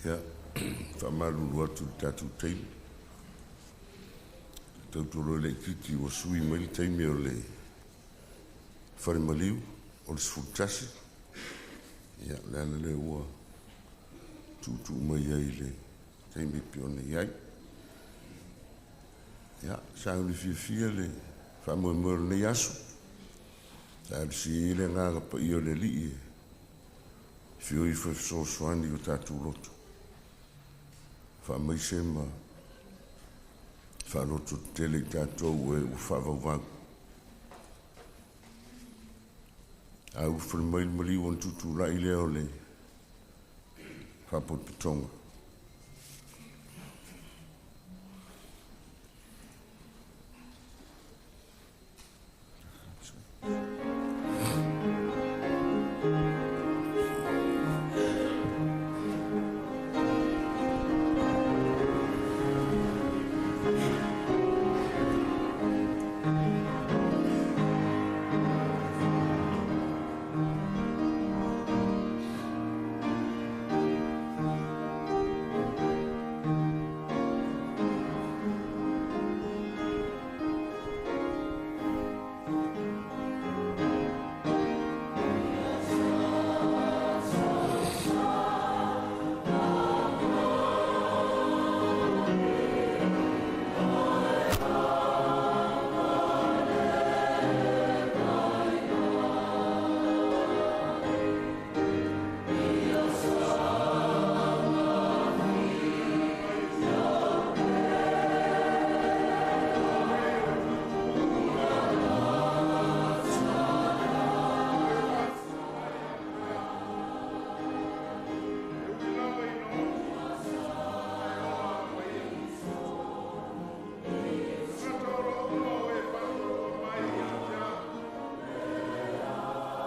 Ia, faamalulu atu i le tatou taimi, tautualoi laitiiti ua sui mai le taimi o le fale maliu o le 11. Ia, o le ala lea ua tuutuu mai ai i le taimi e pei ona i ai. Ia, sauni fiafia le faamoemoe o lenei aso, talosia ia le Agaga Paia o le Alii e afio ifo e fesoasoani i o tatou loto, faamaise ma faalototele i tatou o e ua faavauvau. A ulufale mai le maliu ona tutulai lea o le faapotopotoga.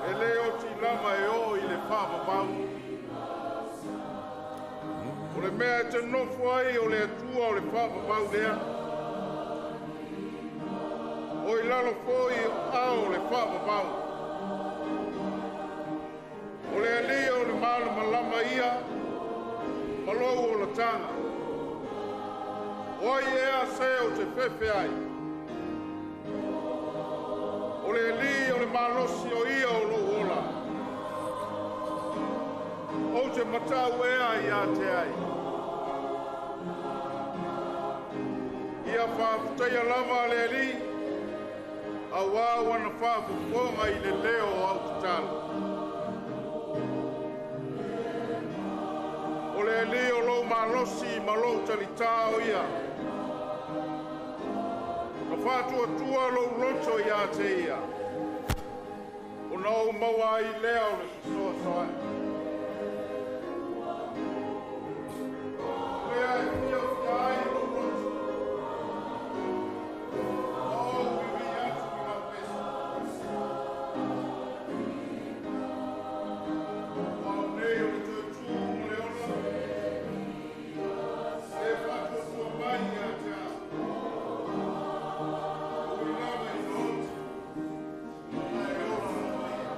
E le oti lava e oo i le faavavau. O le mea e te nofo ai o le Atua o le faavavau lea. O i lalo foi o ao o le faavavau. O le Alii o le malamalama ia ma lou olataga. O ai ea se o te fefe ai? O le Alii o le malosi o ia o lou ola. Ou te matau ea ia te ai. Ia faafetaia lava le Alii, auā ua faafofoga i le leo o au tatalo. O le Alii o lou malosi ma lou talitā o ia. Na faatuatua lou loto ia te ia, ona ou maua ai lea o le fesoasoani. O lea e fiafia ai lou loto, ma ou vivii atu i lau pese. Ua au nei o le toe tu ma le ola, e faatuatua mai ia te au. E ui lava ina oti, ae ola lava ia.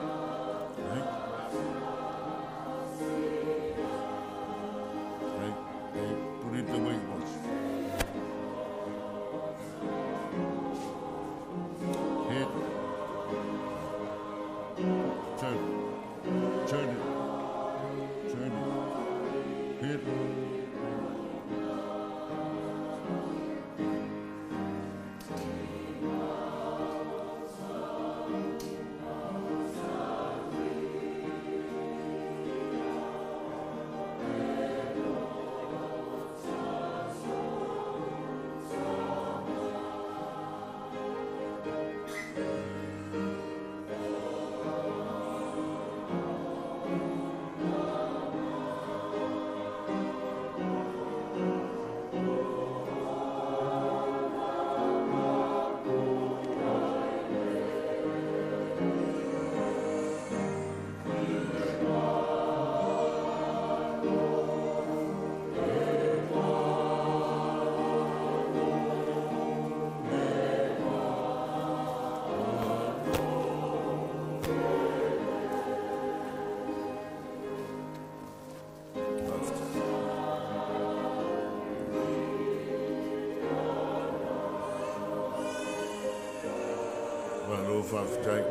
Faafetai.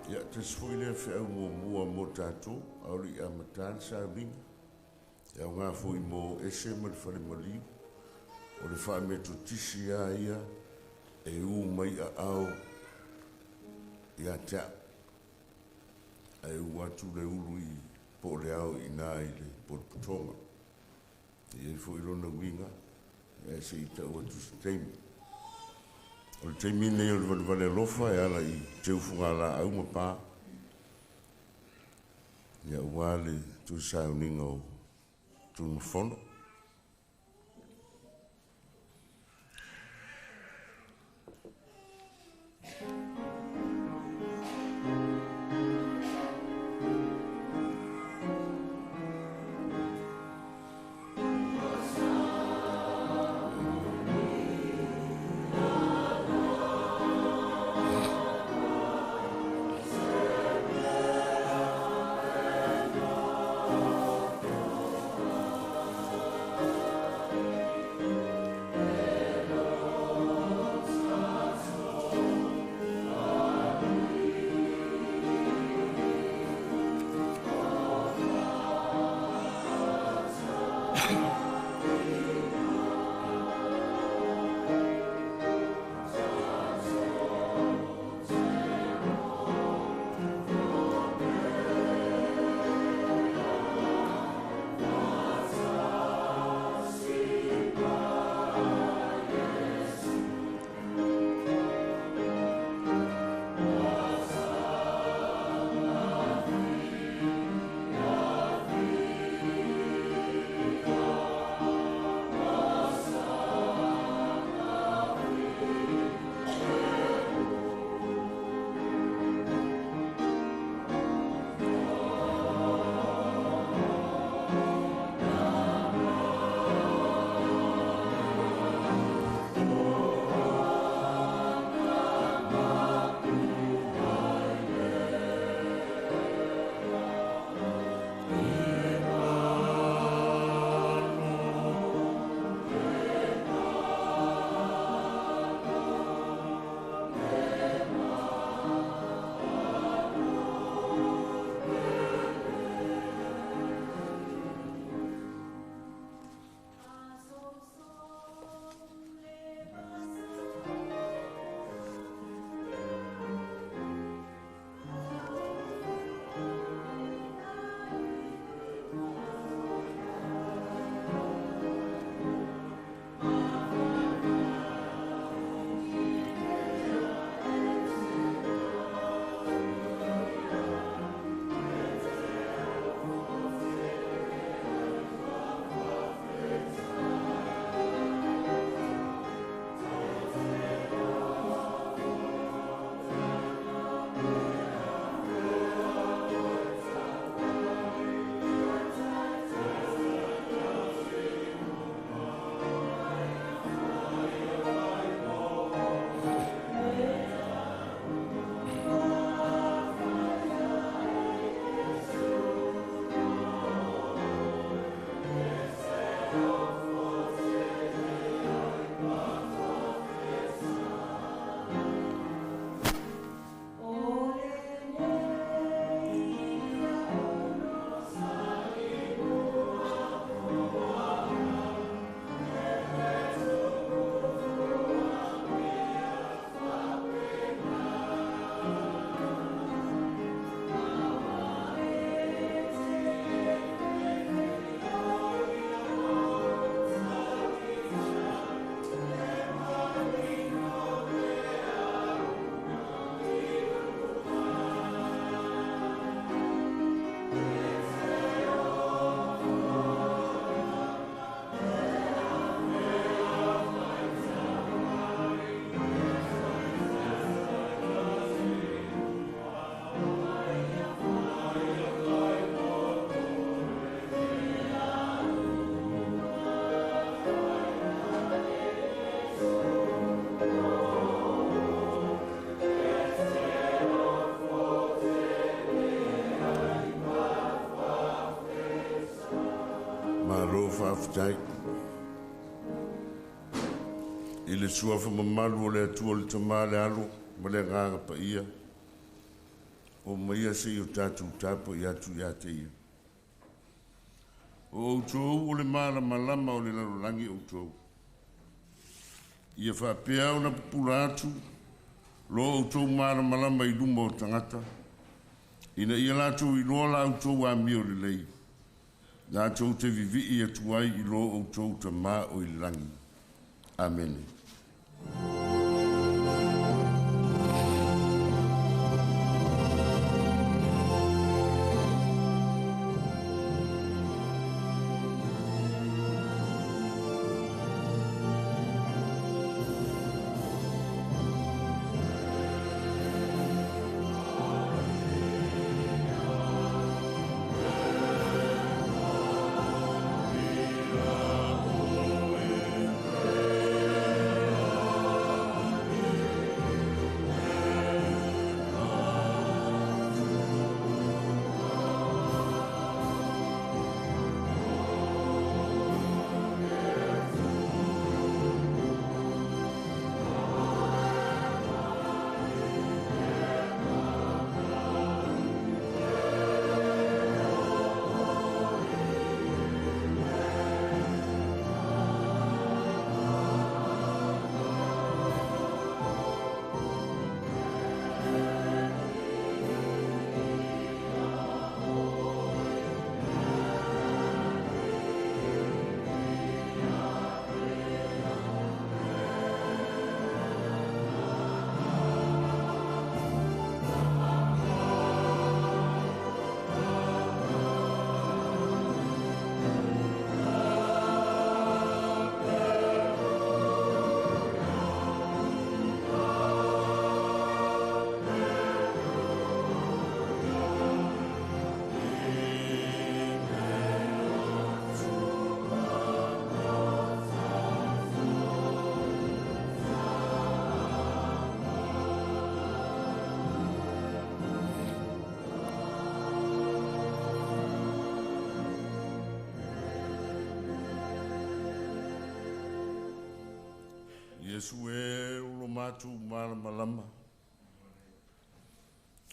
Ia, tasi foi lea feau muamua mo tatou, a o le i amata le sauniga. E aoga foi mo ese ma le falemaliu, o le faametotisi lava ia e u mai aao ia te au, ae u atu le ulu i po o le ao i ina i le potopotoga. E i ai foi lona uiga, ae se i tau atu i se taimi. O le taimi lenei o le valevale alofa e ala i teufugalaau ma pa, ia aua le toe sauniga o Tunumafono. Malo faafetai. I le suafa mamalu o le Atua le Tama le Alo ma le Agaga Paia, o maia se i o tatou tapuai atu ia te ia. O outou o le malamalama o le lalolagi outou. Ia faapea ona pupula atu lo outou malamalama i luma o tagata, ina ia latou iloa la outou amio lelei, latou te vivii atu ai i lo outou Tama o i le lagi. Amene. Iesu e o lo matou malamalama,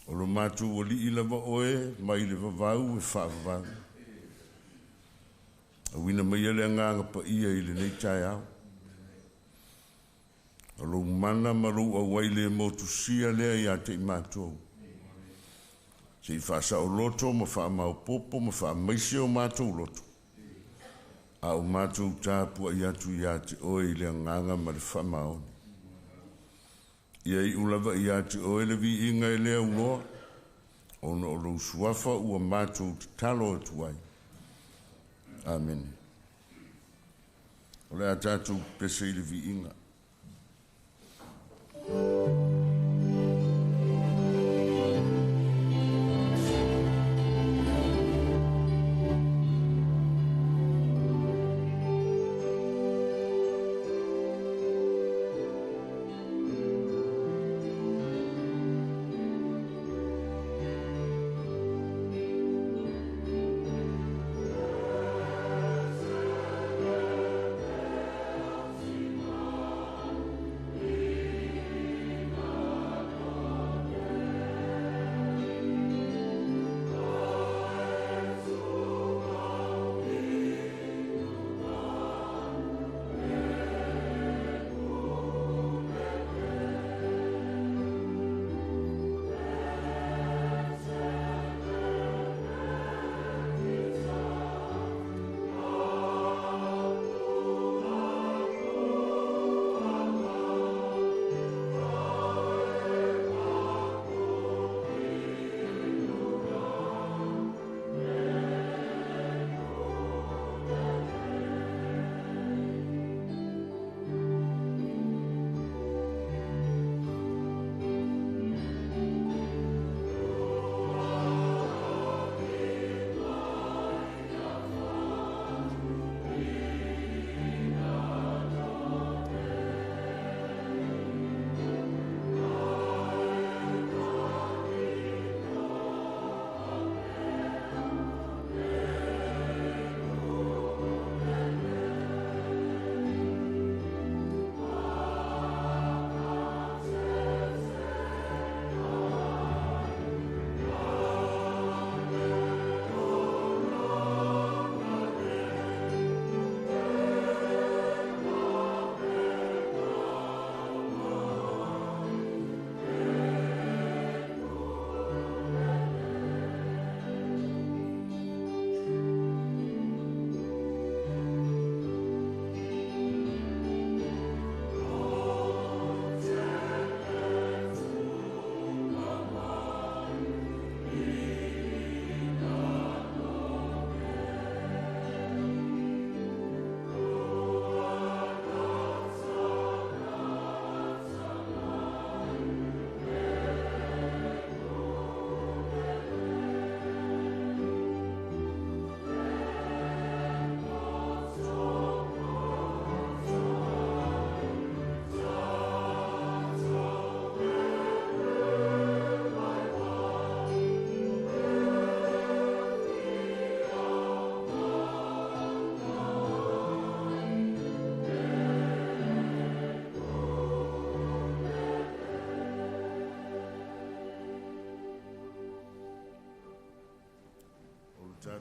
o lo matou alii lava oe mai le vavau e faavavau. Auina mai le agaga paia i lenei taeao. O lou mana ma lou auai le motusia lea ia te i matou. Se i faasaoloto ma faamaopopo ma faamaise o matou loto. A o matou tapuai atu ia te oe i le agaga ma le faamaoni. Ia iu lava ia te oe le viiga e le auloa, ona o lou suafa ua matou tatalo atu ai. Amene. O le a tatou pese i le viiga.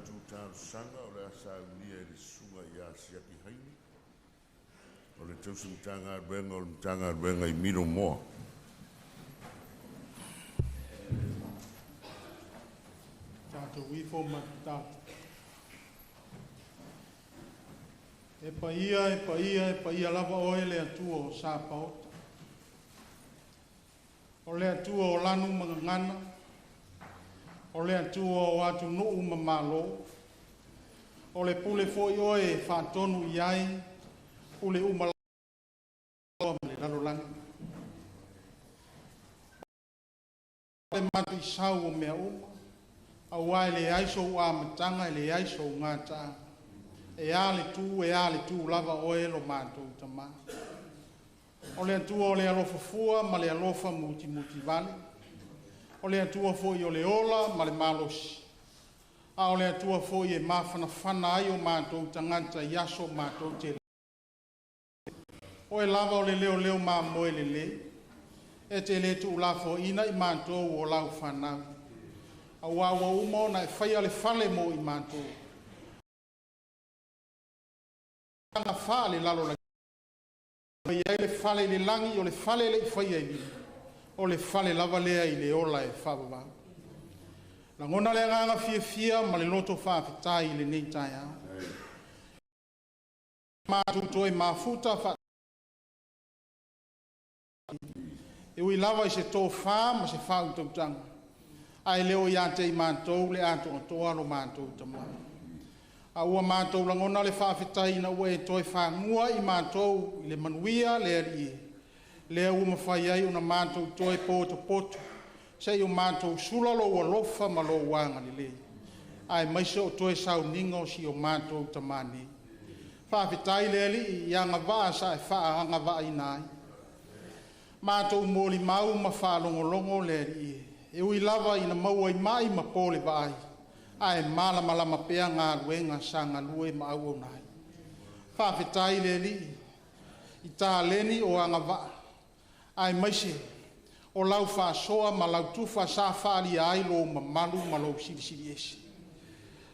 tatou talosaga o le a saunia e le susuga ia Siaki Haini o le tausi Matagaluega o le Matagaluega i Milo Moa. Tatou ifo ma tatou. E paia, e paia, e paia lava oe le Atua o Sapaota. O le Atua o lanu ma gagana, o le Atua o atunuu ma malo, o le pule foi oe e faatonu i ai pule uma ma le lalolagi. O le matuisau o mea uma, aua e leai sou amataga e leai sou gataaga. E a le tu, e a le tu lava oe lo matou Tamā. O le Atua o le alofa fua ma le alofa mutimutivale, o le Atua foi o le ola ma le malosi, a o le Atua foi e mafanafana ai o matou tagata i aso matou te. Oe lava o le leoleo mamoe lelei, e te le tuulafoaiina i matou o lau fanau, aua ua uma ona e faia le fale mo i matou. Fa le lalolagi i ai le fale i le lagi, o le fale e le i faia i lima, o le fale lava lea i le ola e faavavau. Lagona le agaga fiafia ma le loto faafetai i lenei taeao. Matou toe mafuta fa e ui lava i se tofa ma se faautautaga, ae le o ia te i matou le atoatoa lo matou Tamā. A ua matou lagona le faafetai ina ua e toe fagua i matou i le manuia le Alii, lea ua mafai ai ona matou toe potopoto, seia o matou sula lou alofa ma lou agalelei, aemaise o toe sauniga o si o matou Tamā nei. Faafetai le Alii i agavaa sa e faaagavaaina ai matou molimau ma faalogologo le Alii, e ui lava ina maua i mai ma po le vaai, ae malamalama pea galuega sa galue ma auauna ai. Faafetai le Alii i taleni o agavaa, aemaise o lau faasoa ma lau tufa sa faaalia ai lou mamalu ma lou silisili ese.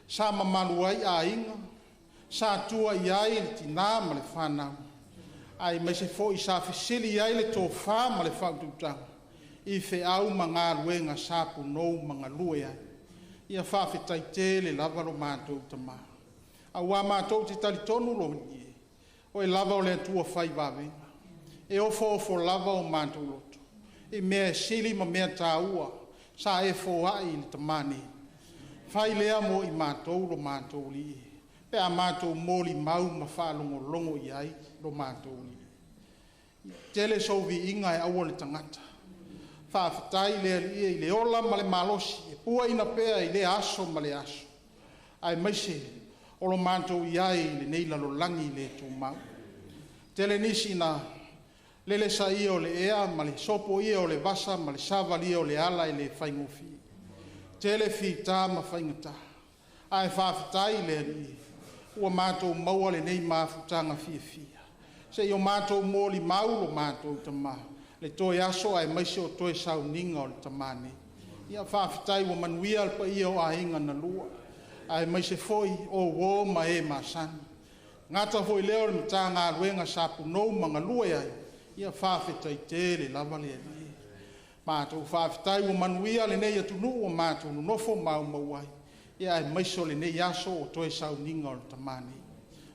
Sa mamalu ai aiga, sa tua i ai le tinā ma le fanau, aemaise foi sa fesili ai le tofa ma le faautautaga i feau ma galuega sa punou ma galue ai. Ia faafetai tele lava lo matou Tamā, aua matou te talitonu lo Alii, oe lava o le Atua fai vavega, e ofoofo lava o matou loto i mea e sili ma mea taua sa e foai i le Tamā nei. Fai lea mo i matou lo matou Alii, pe a matou molimau ma faalogologo i ai lo matou Alii. Tele sou viiga e aua le tagata. Faafetai le Alii i le ola ma le malosi e puaina pea i lea aso ma le aso, aemaise o lo matou i ai i lenei lalolagi le tumau. Tele nisi na lele saia o le ea ma le sopoia o le vasa ma le savalia o le ala e le faigofie. Tele fita ma faigata, ae faafetai le Alii ua matou maua lenei mafutaga fiafia, seia o matou molimau lo matou Tamā le toe aso aemaise o toe sauniga o le Tamā nei. Ia faafetai ua manuia le paia o aiga na lua, aemaise foi o uo ma e masani. Gata foi lea o le Matagaluega sa punou ma galue ai, ia faafetai tele lava le Alii. Matou faafetai ua manuia lenei atunuu ua matou nonofo maumau ai, ia aemaise o lenei aso o toe sauniga o le Tamā nei.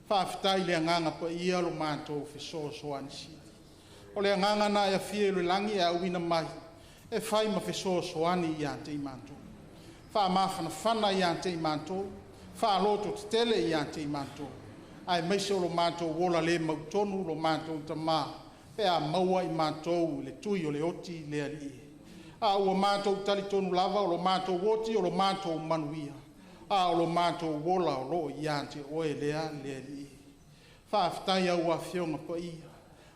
Faafetai i le Agaga Paia lo matou fesoasoani sili. O le agaga na e afio i le lagi e auina mai, e fai ma fesoasoani ia te i matou. Faamafanafana ia te i matou, faaloto tetele ia te i matou, aemaise o lo matou ola le mautonu lo matou Tamā, pe a maua i matou i le tui o le oti le Alii. A ua matou talitonu lava o lo matou oti o lo matou manuia, a o lo matou ola o loo ia te oe lea le Alii. Faafetai au Afioga Paia,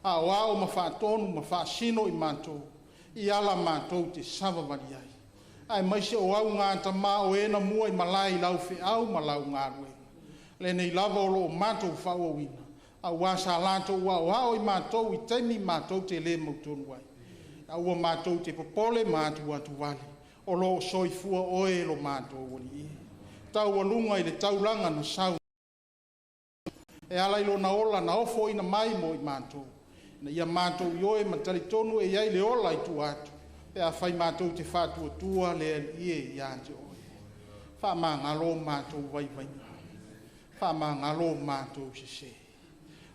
aoao ma faatonu ma faasino i matou i ala matou te savavali ai, aemaise o au gatama o e na mua i malae i lau feau ma lau galuega. Lenei lava o loo matou faaauauina, aua sa latou aoao i matou i taimi matou te le mautonu ai. A ua matou te popole ma atuatuvale, o loo soifua oe lo matou Alii. Taualuga i le taulaga na sau e ala i lona ola na ofoina mai mo i matou. Ina ia matou ioe ma talitonu e i ai le ola i tua atu, pe afai matou te faatuatua le Alii e ia te oe. Faamagalo matou vaivaiga, faamagalo matou sese.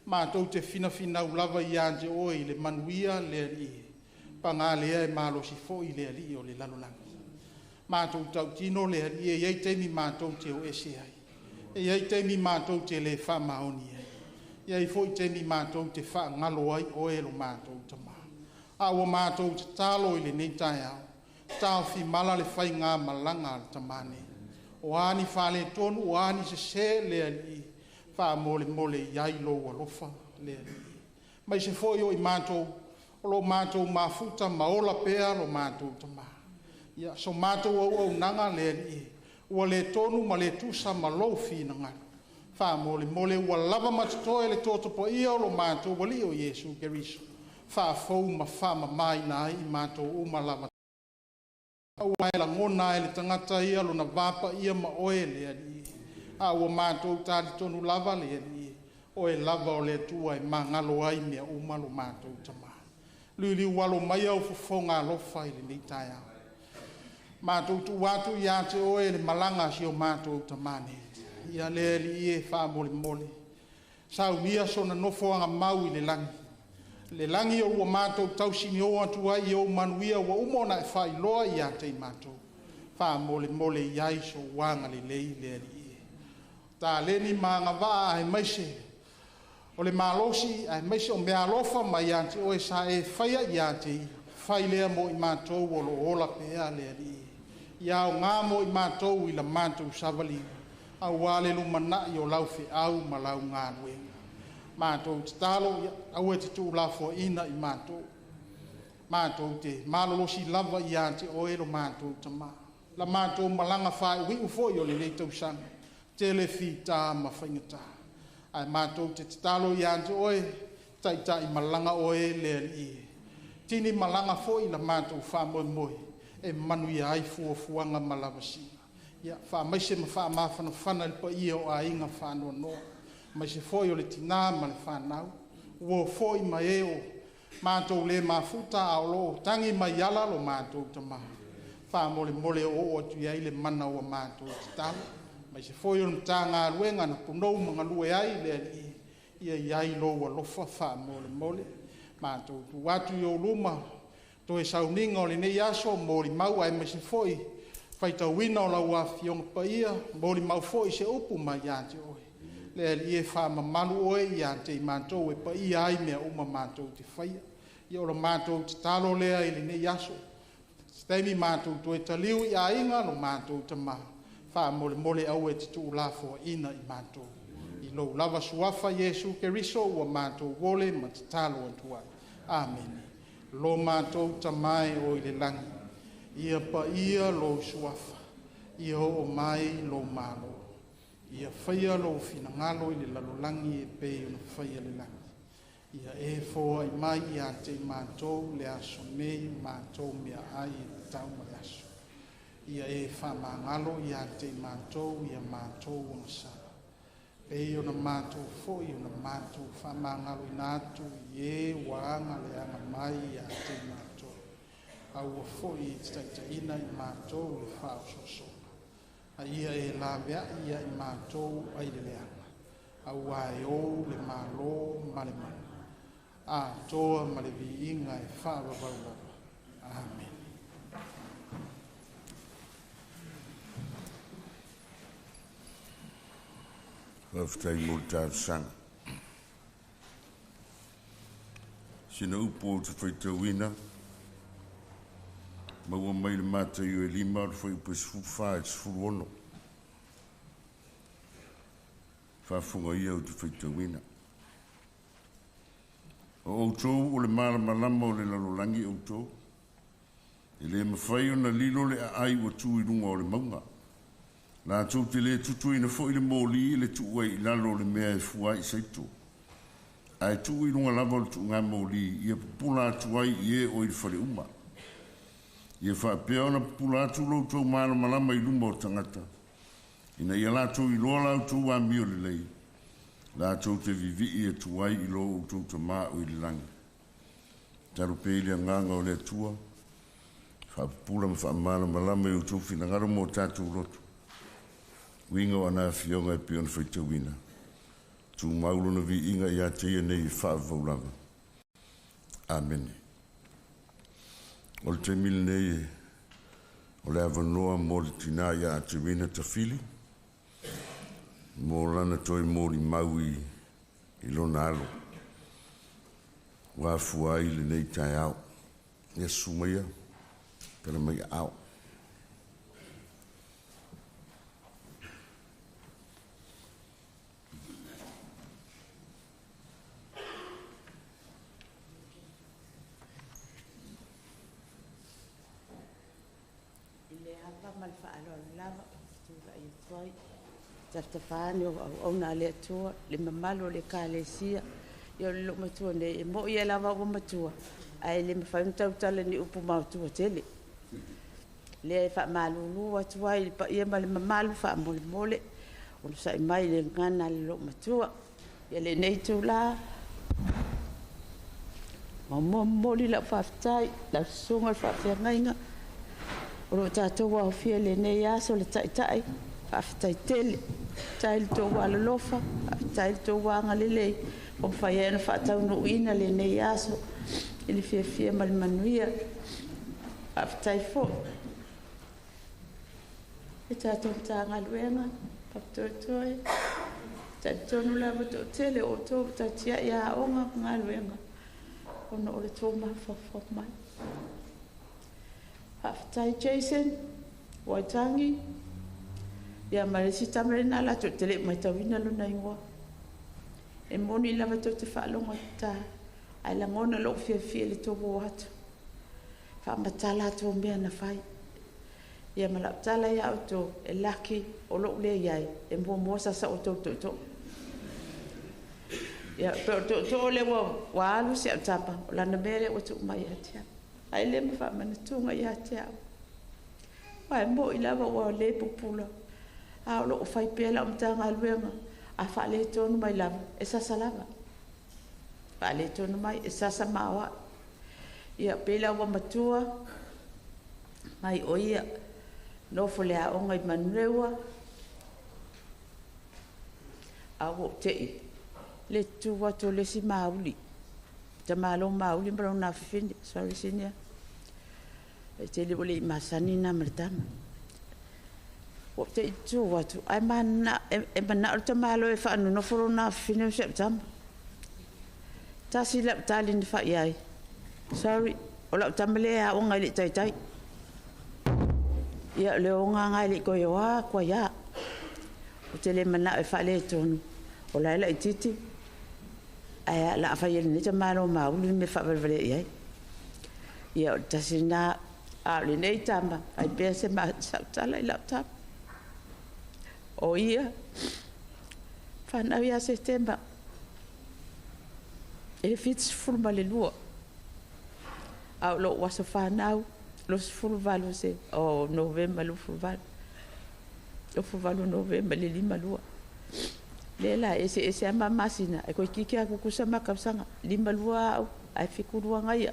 Matou te finafinau lava ia te oe i le manuia le Alii, paga lea e malosi foi le Alii o le lalolagi. Matou tautino le Alii e i ai taimi matou te o ese ai, e i ai taimi matou te le faamaoni ai, e i ai foi taimi matou te faagalo ai oe lo matou Tama. A ua matou tatalo i lenei taeao, taofi mala le faigamalaga a le tama nei. O a ni faaletonu, o a ni sese le Alii, faamolemole i ai lou alofa le Alii. Aemaise foi o i matou o lo o matou mafuta ma ola pea lo matou tama. Ia, so matou auaunaga le Alii, ua le tonu ma le tusa ma lou finagalo. Faamolemole ua lava ma totoe le toto paia o lo matou Alii o Iesu Keriso, faafou ma faamamaina ai i matou uma lava. Aua e lagona lava e le tagata ia lona vapaia ma oe le Alii. A ua matou talitonu lava le Alii, oe lava o le Atua e magalo ai mea uma lo matou Tama. Liuliu alo mai au fofoga alofa i lenei taeao. Matou tuu atu ia te oe le malaga a si o matou tama nei. Ia le Alii e faamolemole, saunia sona nofoaga mau i le lagi. Le lagi o ua matou tausinio atu ai i ou manuia ua uma ona e faailoa ia te i matou. Faamolemole i ai sou agalelei le Alii e. Taleni ma agavaa aemaise o le malosi aemaise o meaalofa mai ia te oe sa e faia ia te ia, fai lea mo i matou o lo o ola pea le Alii. Ia aoga mo i matou i la matou savaliga, aua le lumanai o lau feau ma lau galuega. Matou tatalo, ia, aua e te tuulafoaiina i matou. Matou te malolosi lava ia te oe lo matou Tama. La matou malaga faaiuiu foi o lenei tausaga, tele fita ma faigata. Ae matou te tatalo ia te oe, taitai malaga oe le Alii. Tini malaga foi la matou faamoemoe e manuia ai fuafuaga ma lavasiga. Ia, faamaise ma faamafanafana i le paia o aiga faanoanoa, aemaise foi o le tina ma le fanau, ua foi ma e o matou le mafuta a o lo o tagi mai ala lo matou tama. Faamolemole o oo atu i ai le mana o a matou tatalo, aemaise foi o le Matagaluega na punou ma galue ai le Alii, ia i ai lou alofa faamolemole. Matou tuu atu i ou luma toe sauniga o lenei aso, molimau aemaise foi faitauina o lau Afioga Paia, molimau foi se upu mai ia te oe. Le Alii e faamamalu oe ia te i matou e paia ai mea uma matou te faia. Ia o le matou tatalo lea i lenei aso. Se taimi matou toe taliu i aiga lo matou tama, faamolemole aua e te tuulafoaiina i matou. I lou lava suafa Iesu Keriso ua matou ole ma tatalo atu ai. Amene. Lo matou Tama e o i le lagi, ia paia lou suafa, ia oo mai lou malo. Ia faia lou finagalo i le lalolagi e pei ona faia i le lagi. Ia e foai mai ia te i matou le aso nei matou meaai e tatau ma le aso. Ia e faamagalo ia te i matou ia matou agasala, pei ona matou foi ona matou faamagaloina atu i e ua aga leaga mai ia te i matou. Aua foi e te taitaiina i matou i le faaosoosoga, a ia e laveai ia i matou ai le leaga, aua e ou le malo ma le mana, atoa ma le viiga e faavavau lava. Amene. Faafetai mo le talosaga. Sina upu ou te faitauina, maua mai le Mataio e 5 o le fuaiupu e 14 i le 16. Faafofoga ia ou te faitauina. O outou o le malamalama o le lalolagi outou. E le mafai ona lilo le aai ua tu i luga o le mauga. Latou te le tutuina foi le moli i le tuu ai i lalo o le mea e fua ai i saito. Ae tuu i luga lava o le tuuga moli, ia pupula atu ai i e o i le fale uma. Ia faapea ona pupula atu lo outou malamalama i luma o tagata, Ina ia latou iloa la outou amio lelei, latou te vivii atu ai i lo outou Tamā o i le lagi. Talo pea i le agaga o le Atua, faapupula ma faamalamalama i outou finagalo mo tatou loto. Uiga o ana afioga e pei ona faitauina, tumau lona viiga ia te ia nei e faavavau lava. Amene. O le taimi lenei o le avanoa mo le tinā ia Aterina Tafili mo lana toe molimau i lona alo ua afua ai lenei taeao. Ia susu maia, tala mai aao. I le ava ma le faaaloalo lava ou te tulai atu ai, tafatafa ane o auauna a le Atua, le mamalu o le Ekalesia. Ia o le loomatua nei, e moi lava ua matua, ae le mafai ona tautala i ni upu maotua tele. Lea e faamalulu atu ai i le paia ma le mamalu faamolemole, onosai mai i le gagana a le loomatua. Ia lenei itula, muamua momoli lau faafetai lau susuga i le faafeagaiga o lo o tatou aofia i lenei aso le taitai, faafetai tele. Faafetai i le tou alolofa, faafetai i le tou agalelei ua mafai ai ona faataunuuina lenei aso i le fiafia ma le manuia. Faafetai foi i le tatou Matagaluega Papatoetoe, talitonu lava e toatele o outou ua tatiai aoga ma galuega ona o le tou mafaufau mai. Faafetai Jason Waitangi, ia ma le isi tama lena latou te le i matauina lona igoa. E moni lava tou te faalogo ta, ae lagona lou fiafia i le tou o atu. Faamatala atu mea na fai. Ia ma lau tala ia outou, e laki o lou lea iai, e muamua sasa outou tootoo. Ia, pe o le tootoo lea ua alu si au tama, o lana mea lea ua tuu mai ia te au. Ae le ma faamanatuga ia te au. Aua e moi lava ua le pupula, a o loo fai pea lau Matagaluega, a faaletonu mai lava, e sasa lava. Faaletonu mai, e sasa maoae. Ia, pei la ua matua, mai o ia, nofo le aoga i Manurewa, a ua ou tei, le tu atu o le isi mauli, tamalo mauli ma lona afafine, sorry senior, e tele ua le i masani na ma le tama. Ua ou te i tu atu, ae e manao le tamalo e faanonofo lona afafine o si au tama. Tasi lau tali na fai ai, sorry, o lau tama le aoga i le taitai. Ia le onga ngai le koe oa kua ia. O te le manao e faaletonu. O la e laitiiti, ae la fai e lenei tamalo mauli me faavalevale i ai. Ia o le tasi lena, a o lenei tama, fai pea se sautala i lau tama. O ia, whanau ia Setema, e 72. A o lou aso whanau, 28 se, o Novema 28. 28 Novema le 52. Le la ese ese ama masina, e koe kiki aku kusa makausaga, 52 au, ae 72 ngaia.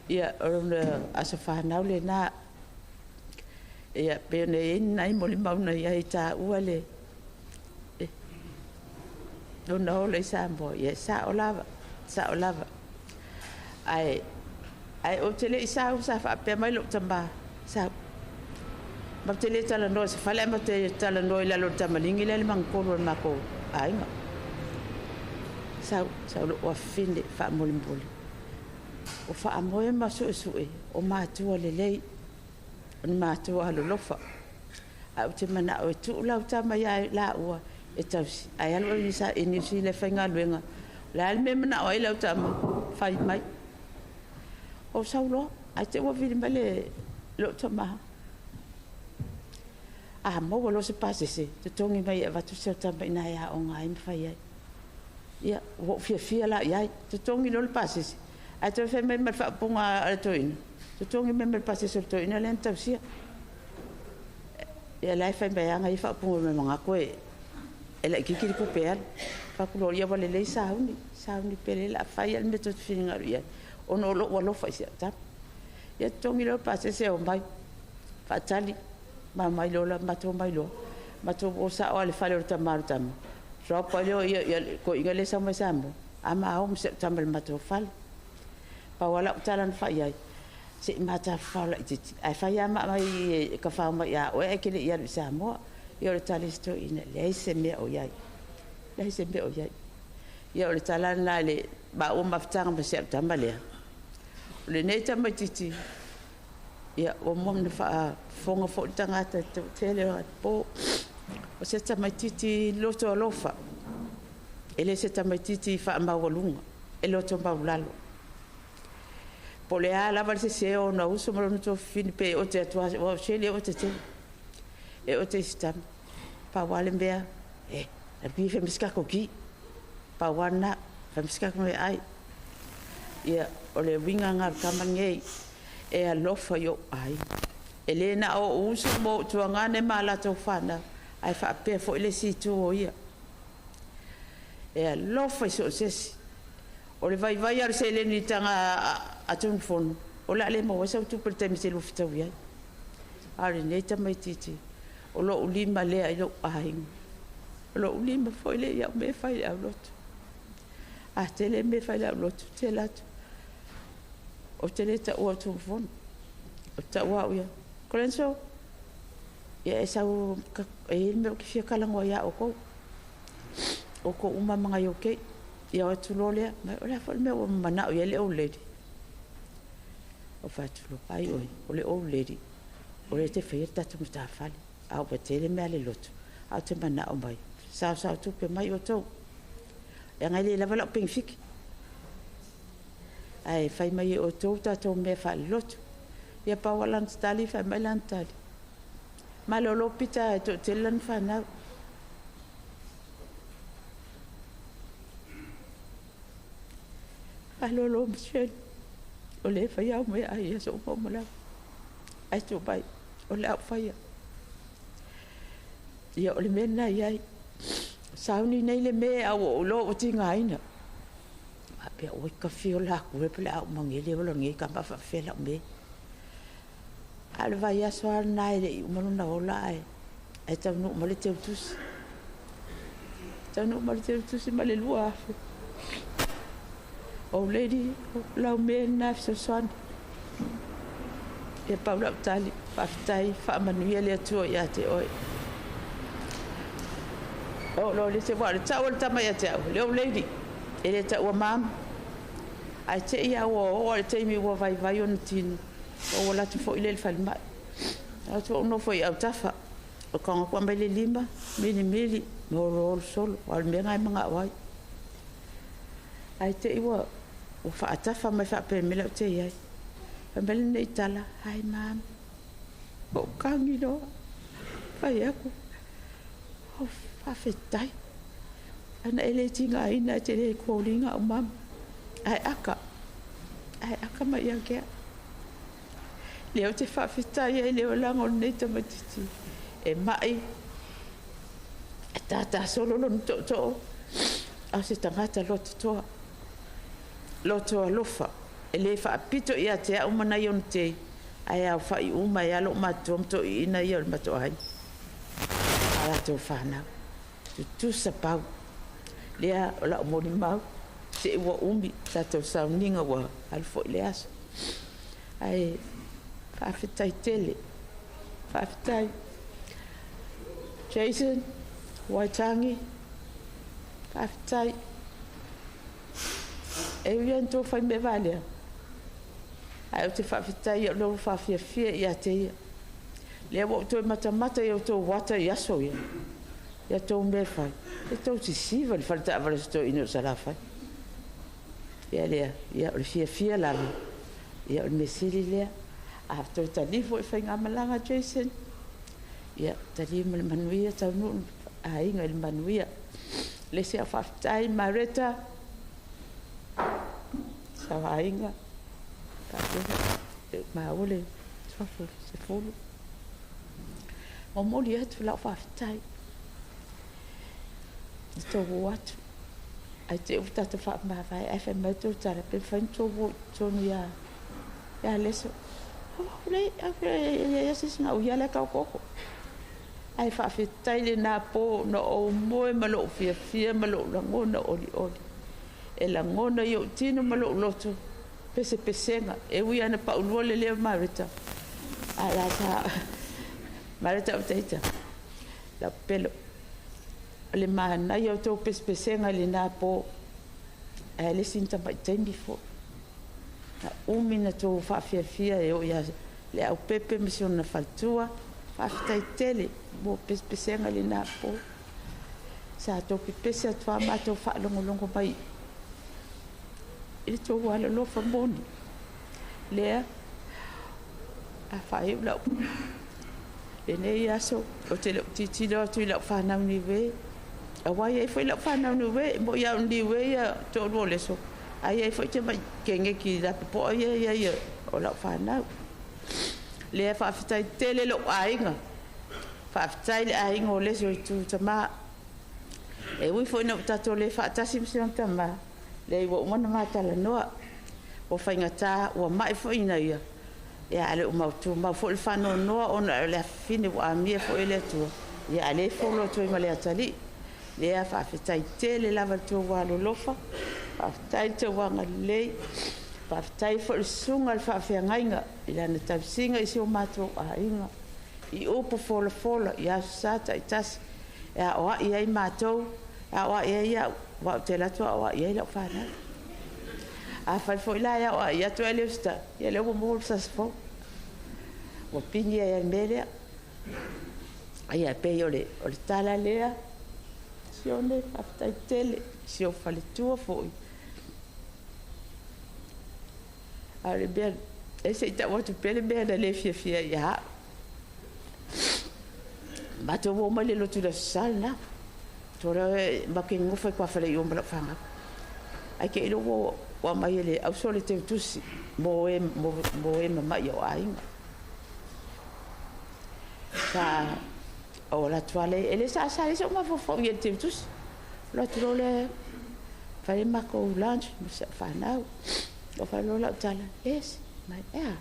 Ia, o lona aso whanau le nā, ia, pe nei e nai mo le mauna ia i tā ua le, lona ola i Samoa, ia, sa o lava, sa o lava. Ae, ae o te le i sau, sa whaapea mai lou tama, sau. Ma te le talanoa se fale, ma te talanoa i lalo o le tamalingi le mangakolu o le makou aiga. Sau, sau lou afafine faamolemole. O faamoe ma suesue, o matua lelei, o ni matua alolofa. Ae ou te manao e tuu lau tama ia laua e tausi. Ae alu i sa i New Zealand faigaluega. O le a le mea manao ai lau tama, fai mai. O sau loa, ae te ua vili mai le lou tama. A maua loa se pasese, totogi mai e avatu si au tama ina e aoga ai ma fai ai. Ia, ua ou fiafia la i ai, totogi loa le pasese. Ae toe fai mai ma le faapuga a le toeaina, totogi mai ma le pasese o le toeaina lea na tausia. Ia la e fai mai aga ia faaupuga mai magaku e e laitiiti le tupe e alu. Fai atu loa, ia ua lelei sauni, sauni pea lea o le a fai lava le mea tou te finagalo i ai, ona o lou alofa i si au tama. Ia totogi loa le pasese omai, faatali, ma omai loa la, matou omai loa, matou o sao lava i le fale o le tama o le tama, drop ai lea o ia le toeaina lea e sau mai Samoa, a ma o ma si au tama i le matou fale. Pau lava lau tala na fai i ai, se i ma tafafao laitiiti, ae fai lava ma aumai e tafao mai ia oe ae e te le i alu i Samoa. Ia o le tali a si toeaina, e leai se mea o i ai, leai se mea o i ai. Ia o le tala lena i le maua mafutaga ma si au tama lea. O lenei tamaitiiti, ia ua uma ona faafofoga foi le tagata i le toatele o anapo, o se tamaitiiti loto alofa, e le se tamaitiiti faamaualuga, e loto maualalo. Po o le a lava le sese o ona uso ma lona tuafafine, pe ote atu lava, aua o Shirley e ote tele, e ote i si tama. Pau lava le mea, e, alu kia fai mai se tatou ti. Pau lava lena, fai mai se tatou meaai. Ia, o le uiga lena o le tama lenei, e alofa i ou aiga. E le na o ou uso ma ou tuagane ma latou fanau, ae faapea foi le isi itu o ia. E alofa i so o se isi. O le vaivai lava o le seleni i le taga a Tunumafono, o le a le maua ai sau tupe i le taimi e te lua fetaui ai. A o lenei tamaitiiti, o lou lima lea i lou aiga. O lou lima foi lea i au mea e fai i le aulotu. A tele mea e fai i le aulotu, ou te alu atu. Ou te le taua o Tunumafono. Ou te taua au ia, Kolenso, ia e sau, e i ai le mea ou te fia talanoa ia outou. Outou uma ma nai ou keiki. Ia o atu loa lea, o le a foi le mea ua manao i ai le old lady? Ou fai atu loa, ai oe, o le old lady, o lea e te faia le tatou matafale, a ua tele mea a le lotu, ae ou te manao mai, saosao tupe mai outou. Leaga e le lava lau penefiti. Ae fai mai e outou tatou mea faalelotu. Ia pau lava lana tali, fai mai lana tali, malolo Pita e toatele lana fanau. Malolo Michelle, o lea e fai au meaai i aso uma uma lava. Ae tuu mai, o le a ou faia. Ia o le mea lena e i ai. Sauni nei le mea a ua ou iloa ua tigaina. Faapea, oi ka fia ola atu e pe le a ou magele ola nei tama a faapefea lau mea. A o le vaiaso lava lena e le i uma lona ola ae ae taunuu mai le teutusi. Taunuu mai le teutusi ma le 2000. Old lady, o lau mea lena e fesoasoani. Ia pau lau tali, faafetai, faamanuia le Atua ia te oe. O lo le se wa le tau o le tama ia te au, le old lady, e le taua mama. Ae te i a ua oo i le taimi ua vaivai ona tino, ua alu atu foi lea i le falemai. Alu atu ou nofo i autafa, o tago atu aumai le lima, milimili, ma oloolo solo, aua o le mea lena e manao ai. Ae te i ua faatafa mai faapea i le mea la ou te i ai. Fai mai lenei tala, hi mom, ou kagi loa, fai atu, oh faafetai, ana e le tigaina e te le call ina au mama, ae aka, ae aka mai ia te au. Lea ou te faafetai ai i le olaga o lenei tamaitiiti, e mai, e tātā solo lona tootoo, a o se tagata loto toa, loto alofa, e le faapito ia te au ma nai ona tei, ae aofai uma ai lava lou matutua ma toeaiina ia o le matou aiga, ma latou fanau. Tutusa pau. Lea o lau molimau, se ua umi tatou sauniga ua alu foi le aso. Ae faafetai tele, faafetai. Jason Waitangi, faafetai. E ui lava ina tou fai mea valea, ae ou te faafetai o lea ua faafiafia ia te ia. Lea ua ou toe matamata i outou ata i aso ia, i a outou mea e fai, e tou sisiva i le fale taavale o se toeaina o Salafai. Ia lea, ia o le fiafia lava, ia o le mea sili lea. A toe tali foi faigamalaga Jason, ia tali ma le manuia, taunuu aiga i le manuia. Le isi au faafetai Mareta, sau aiga, faapea maua le suafa Sefulu. Momoli atu lau faafetai i tou o atu ae te i ua tatou faamavae ae fai mai tou tala pe mafai ona tou o i totonu ia ia Leso. Leai, e leai se isi na uia la e taotooko. Ae faafetai lenā po na ou moe ma lou fiafia ma lou lagona olioli. E lagona i ou tino ma lou loto pesepesega. E ui lava ina paulua le leo o Mareta, ae la sa Mareta o ita lau pelo. O le manaia o tou pesepesega i lenā po, ae le isi ni tamai taimi foi. Na umi na tou faafiafia e oo ia Leaupepe ma si ona faletua. Faafetai tele mo pesepesega i lenā po. Sa tou pepese atu lava matou faalogologo mai i le tou alolofa moni. Lea a faaiu lau lenei aso, ou te le o tilotilo atu i lau fanau niue, aua e i ai foi lau fanau niue, e moni lava o le niue ia toalua o Leso, ae i ai foi tamai keneki lapopoa ia e i ai o lau fanau. Lea faafetai tele lou aiga, faafetai le aiga o Leso i tu tama. E ui foi ina ua tatou le faatasi ma si ona tama, leai ua uma ona ma talanoa, ua faigata, ua mai foi ina ia, ia a le o mautumau foi le faanoanoa ona o le afafine ua amia foi e le Atua, ia a o lea e folo atu ai ma le atalii. Lea faafetai tele lava i le tou alolofa, faafetai i le tou agalelei, faafetai foi i le susuga i le faafeagaiga i lana tausiga i si o matou aiga, i upu folafola i Aso Sa taitasi e aoai ai matou, e aoai ai au, aua ou te alu atu aoai ai lau fanau. Afai foi la e aoai atu ae le usitai, ia lea ua maua le sasi fou. Ua pigi ai lava i le mea lea. Ia e pei o le tala lea, Sione, faafetai tele, si ou faletua foi. A o le mea, e se i tau atu pea le mea na le fiafia ai ia au. Matou o mai le lotu i le Aso Sa lena. Matou te nonofo i tuafale i o ma lau fanau. Ae te i loa ua aumai e le auso le teutusi mo e, mo e mama'i o aiga. Sa o alu atu lava lea, e le sa sa leai sou mafaufau i ai i le teutusi. Alu atu loa lea fai le matou lunch ma si au fanau. Ou fai loa lau tala, Les, mai e a?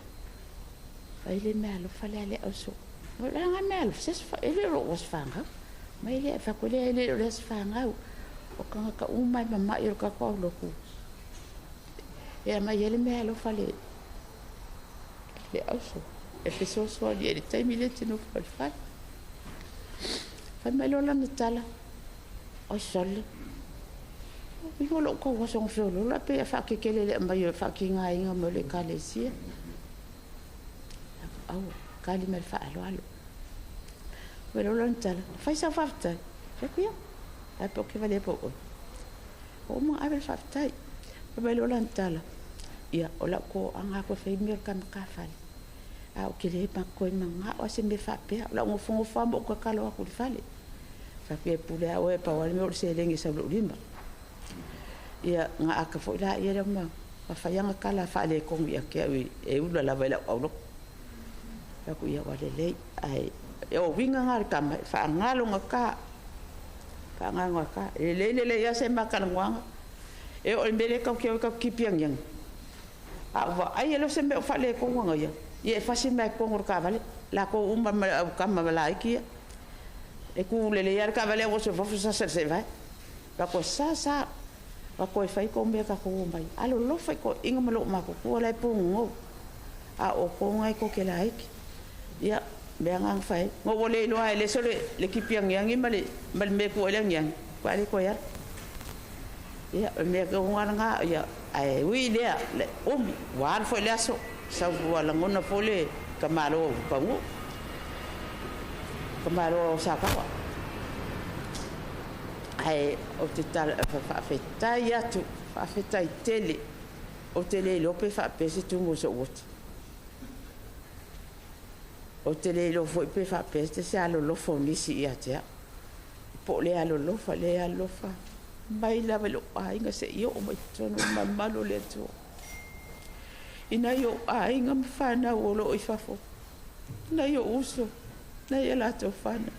Fai le meaalofa lea a le auso. O le a meaalofa, se aso, e le o lou aso fanau. Mai lea, fai atu lea, e le o le aso fanau. O tagata uma e mama'i o le tatou aulotu. E aumai ai le meaalofa a le auso. E fesoasoani ai i le taimi lea e te nofo ai i le fale. Fai mai loa lana tala, oi sole, iu lou tau aso na feoloolo ae pei e faakekele i le aumai o le faatigaina mai o le ekalesia. Aua, tali mai le faaaloalo. Fai mai loa lana tala, fai sau faafetai. Fai atu, ia, ae pe ou te valea po o oe. Ua uma ona ave le faafetai. Fai mai loa lana tala, ia, o lau toaga atu e fai mea o le tamatafale. Ae ou te le toe manao lava se mea faapea. O lau nofonofo lava ma ou tatalo atu i le fale. Fai atu, ia e pule lava oe, pau lava le mea o le seleni e sau i lou lima. Ia, na ata foi laia lea ma fai ana tala faaletonu ia te au e ula lava i lau aulotu. Fai atu, ia ua lelei, ae o uiga na o le tama, e faagalogata, faagalogata. E lelei lelei lava se ma talanoaga. E oo i le mea lea tatou te o ai tatou te tipi agiagi. A ou vaai e le o se mea o faaletonu ana ia, ia e fasi mai lava i totonu o le taavale, latou uma ma le au tama laiti ia. E tu lelei lava le taavale ae ua oso i fafo sasa i le seevae. Fai atu, sa sa, ua toe fai tou mea tatou omai. Alolofa i toeaiina ma lou matutua la e punonou. A o outou na e tou te laiti. Ia, mea na na fai ai. Na ua le iloa lava e Leso le tipi agiagi ma le mea e tuu ai le agiagi, faatoa le toe alu. Ia, o le mea tonu lava lena, ia, ae ui i lea, le umi, ua alu foi le aso, sau ua lagona foi le tamaloa o Taunuu, tamaloa o Sataoa. Ae ou te faafetai atu, faafetai tele. Ou te le iloa pe faapea se tumu o sou ota. Ou te le iloa foi pe faapea se alolofa o nisi ia te au. Po o le alolofa, le alofa mai lava i lou aiga seia oo mai i totonu o le malumalu o le Atua. I nai ou aiga ma fanau o lo o i fafo, nai ou uso. Nai a latou fanau.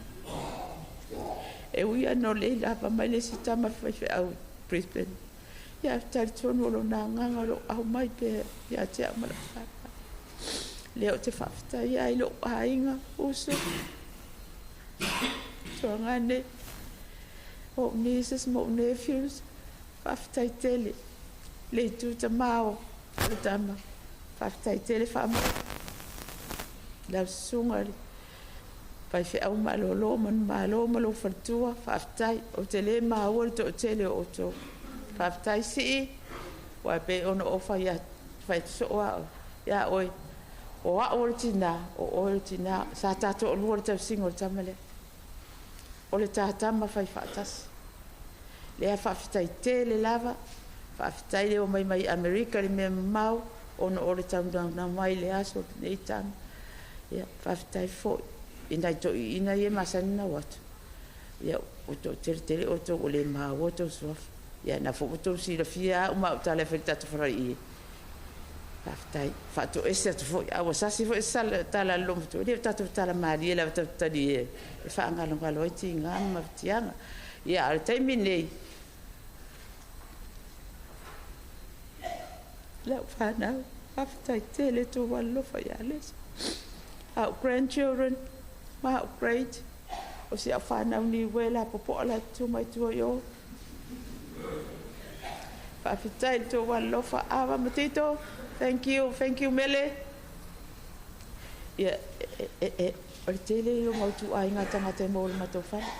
E ui ana o lea i lava mai le isi tama faifeau i Brisbane. Ia ou te talitonu o lona agaga o lo o aumai pea ia te au ma lau papa. Lea ou te faafetaia ai lou aiga, uso, tuagane, ou nieces ma ou nephews. Faafetai tele le itu tama o le tama. Faafetai tele faamau lau susuga i le faifeau malolo manumalo ma lou faletua. Faafetai, ou te le maua le toatele o outou. Faafetai Sii, aua e pei ona ou fai atu soo au ia oe, o au o le tina, o oe o le tina. Sa ta toalua le tausiga o le tama lea. O le ta tama fai faatasi. Lea faafetai tele lava, faafetai le omai mai Amerika i le mea mamao ona o le taunaunau mai i le aso lenei tama. Ia, faafetai foi i nai toeaiina ia e masani ona o atu. Ia, ua toatele tele outou ua le maua outou suafa. Ia, na foi ua outou silafia au ma au tala e fai i le tatou falealii. Faafetai. Faatoese atu foi, a ua sasi foi se tala a le olomatua, e le o tatou tala malie lava tatou te talie e faagalogalo ai tiga ma mafatiaga. Ia, a o le taimi lenei, lau fanau, faafetai tele tou alolofa ia Lesa. Au grandchildren ma au great, o si au fanau niue la popoa la tutu mai tua i o. Faafetai i le tou alolofa, Ava ma Tito, thank you, thank you Mele. Ia, e, e, o le tele ia o mau ituaiga tagata e maua i le matou fale.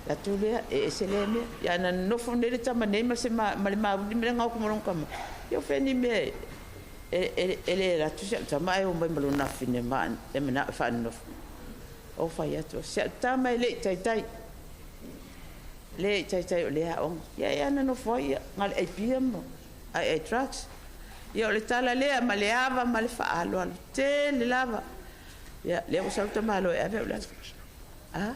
Atu lea, e ese lea mea. Ia ana nonofo nei le tama nei ma, se ma, ma le mauli ma le gaoka ma lona tama. Ia o fea ni mea e, e, e, e le alu atu si au tama ae o mai ma lona afine ma e manao e faanonofo. O fai atu, si au tama e le i taitai. Le i taitai o lea aoga. Ia e ana nofo ai, ia, na o le ai pia ma ai ai drugs. Ia o le tala lea ma le ava ma le faaaloalo tele lava. Ia, lea ua sau le tamaloa e ave au i le aso. Ah?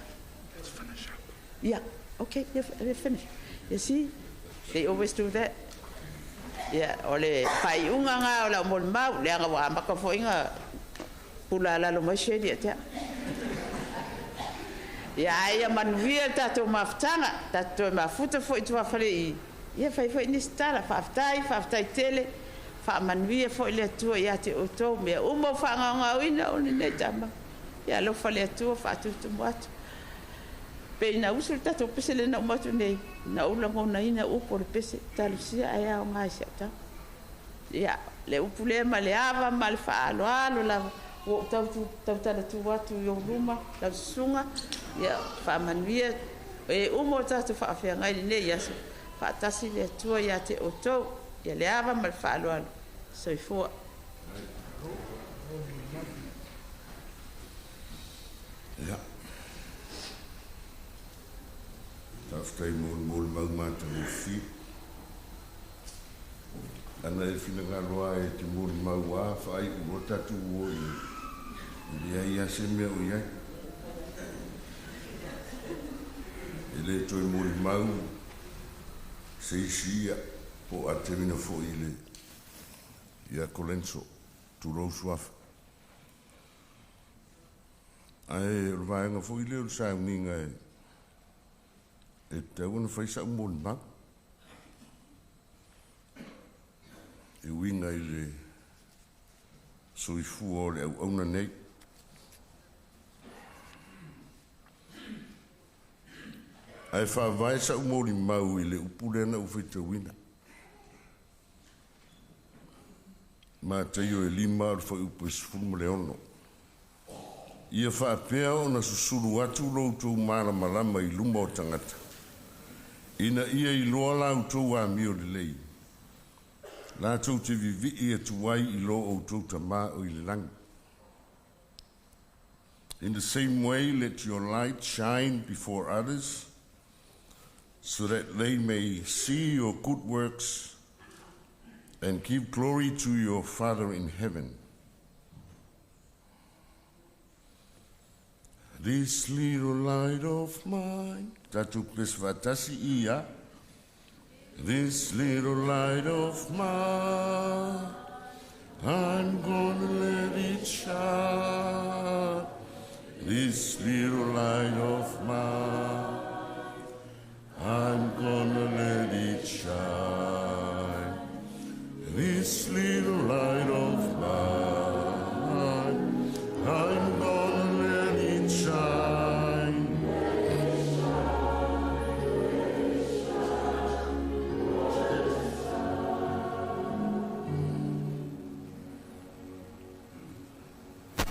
Let's finish up. Yeah, okay, yeah, finish. You see, they always do that. Ia, o le faaiuga lena o lau molimau, leaga ua amata foi ona pula lalo mai Shirley ia te au. Ia, ae ia manuia le tatou mafutaga, tatou toe mafuta foi i tuafale i, ia fai foi nisi tala. Faafetai, faafetai tele, faamanuia foi le Atua ia te outou, mea uma ua faagaogaoina o lenei tama. Ia alofa le Atua faatutumu atu. Pei na usu le tatou pese lea na uma atu nei, na ou lagonaina upu o le pese, talosia ae aoga i si au tama. Ia, le upu lea ma le ava ma le faaaloalo lava, ua ou tau tautala tu atu i ou luma, lau susuga, ia faamanuia e uma o tatou faafeagai lenei aso, faatasi le Atua ia te outou, ia le ava ma le faaaloalo. Soifua. Ia. Faafetai mo le molimau matagofie. Ana e finagalo lava e te molimau lava faaiu loa tatou o i e leai lava se mea o i ai. E le toe molimau se isi ia po o Aterina foi i le ia Kolenso, tulou suafa. Ae o le vaega foi lea o le sauniga e tatau ona fai sa'u molimau e uiga i le soifua o le auauna nei. Ae faavae sa'u molimau i le upu lea na ou faitauina. Mataio e 5 o le fuaiupu e 16. Ia faapea ona susulu atu lo outou malamalama i luma o tagata, ina ia iloa la outou amio lelei, latou te vivii atu ai i lo outou Tamā o i le lagi. In the same way, let your light shine before others, so that they may see your good works and give glory to your Father in heaven. This little light of mine. Tatou pese faatasi ia. This little light of mine, I'm gonna let it shine.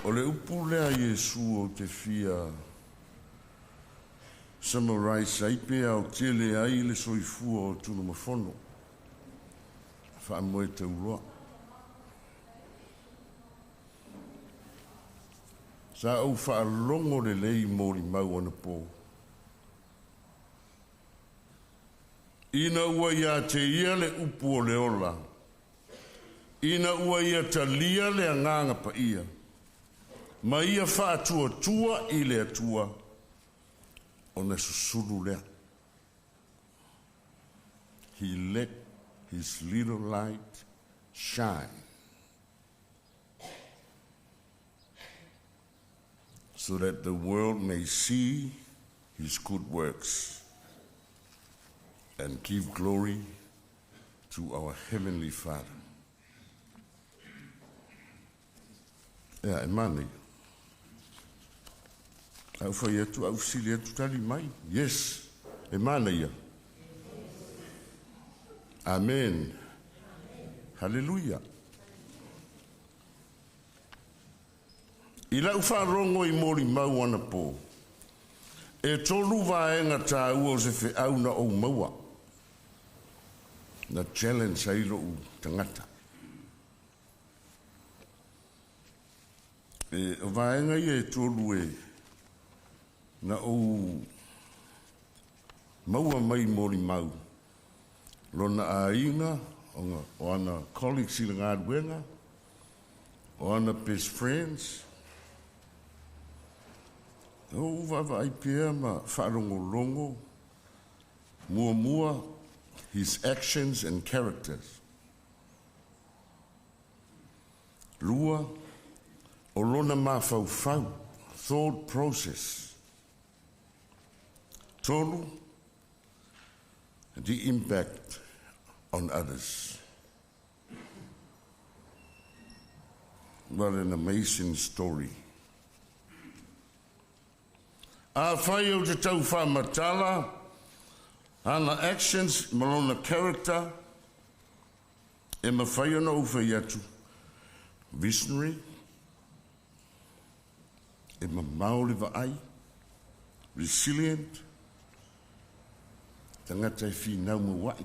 O le upu lea Iesu ou te fia summarize ai pe aotele ai le soifua o Tunumafono. Faamoe tauloa. Sa ou faalogo lelei molimau anapo. Ina ua ia te ia le upu o le ola, ina ua ia talia le agaga paia, ma ia faatuatua i le Atua, ona susulu lea. He let his little light shine so that the world may see his good works and give glory to our Heavenly Father. Ia, e manaia. A ou fai atu, a ou fesili atu, tali mai. Yes, e manaia. Amen. Haleluia. I lau faalogo i molimau anapo, e tolu vaega taua o se feau na ou maua, na challenge ai lou tagata. E, o vaega ia e tolu e na ou maua mai molimau, lona aiga, o ana colleagues i le galuega, o ana best friends, na ou vaavaai pea ma faalogologo, muamua, his actions and characters. Lua, o lona mafaufau, thought process. Tolu, the impact on others. What an amazing story. Afai ou te tau faamatala ana actions ma lona character, e mafai ona ou fai atu, visionary, e mamao le vaai, resilient, tagata e finau maua'i,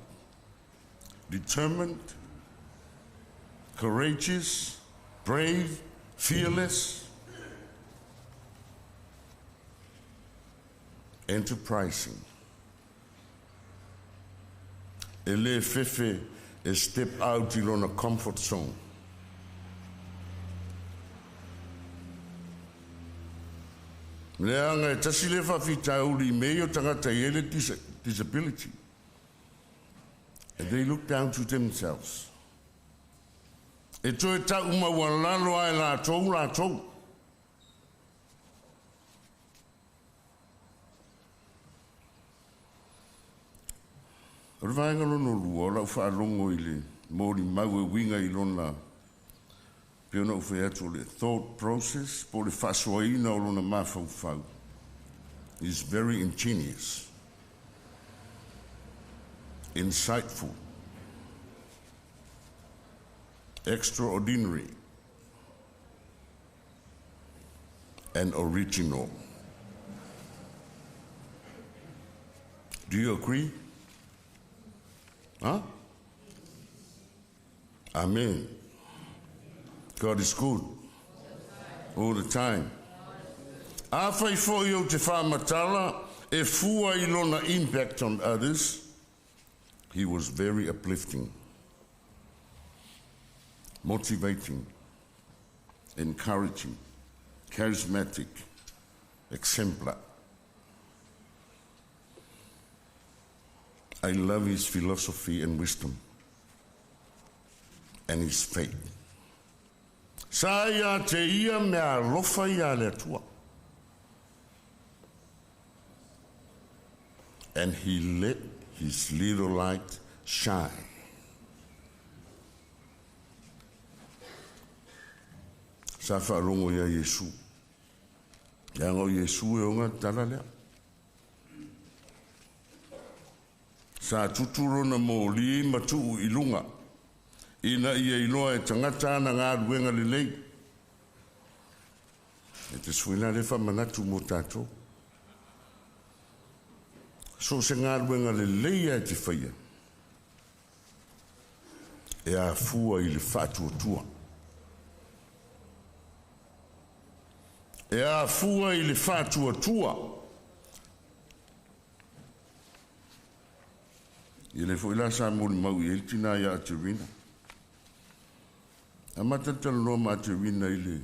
determined, courageous, brave, fearless, enterprising. E le fefe e step out i lona comfort zone. Leaga e tasi lea faafitauli i mea ia o tagata e i ai le disability. And they look down to themselves. E toe ta'u maualalo a e latou latou. O le vaega lona lua o lau faalogo i le molimau e uiga i lona, pei ona ou fai atu o le thought process po o le faasoaina o lona mafaufau is very ingenious, insightful, extraordinary and original. Do you agree? Huh? Amen. God is good all the time. Afai foi ou te faamatala e fua i lona impact on others, he was very uplifting, motivating, encouraging, charismatic, exemplar. I love his philosophy and wisdom and his faith. Sa ia te ia mea alofa ia le Atua. And he let his little light shine. Sa faalogo ia Iesu. Leaga o Iesu e ona le tala lea. Sa tutu lona moli ma tuu i luga, ina ia iloa e tagata ana galuega lelei. E tasi foi la lea faamanatu mo tatou. So o se galuega lelei lava e te faia, e afua i le faatuatua. E afua i le faatuatua. Ia lea foi la sa molimau i ai le tina ia Aterina. Amata ona talanoa ma Aterina i le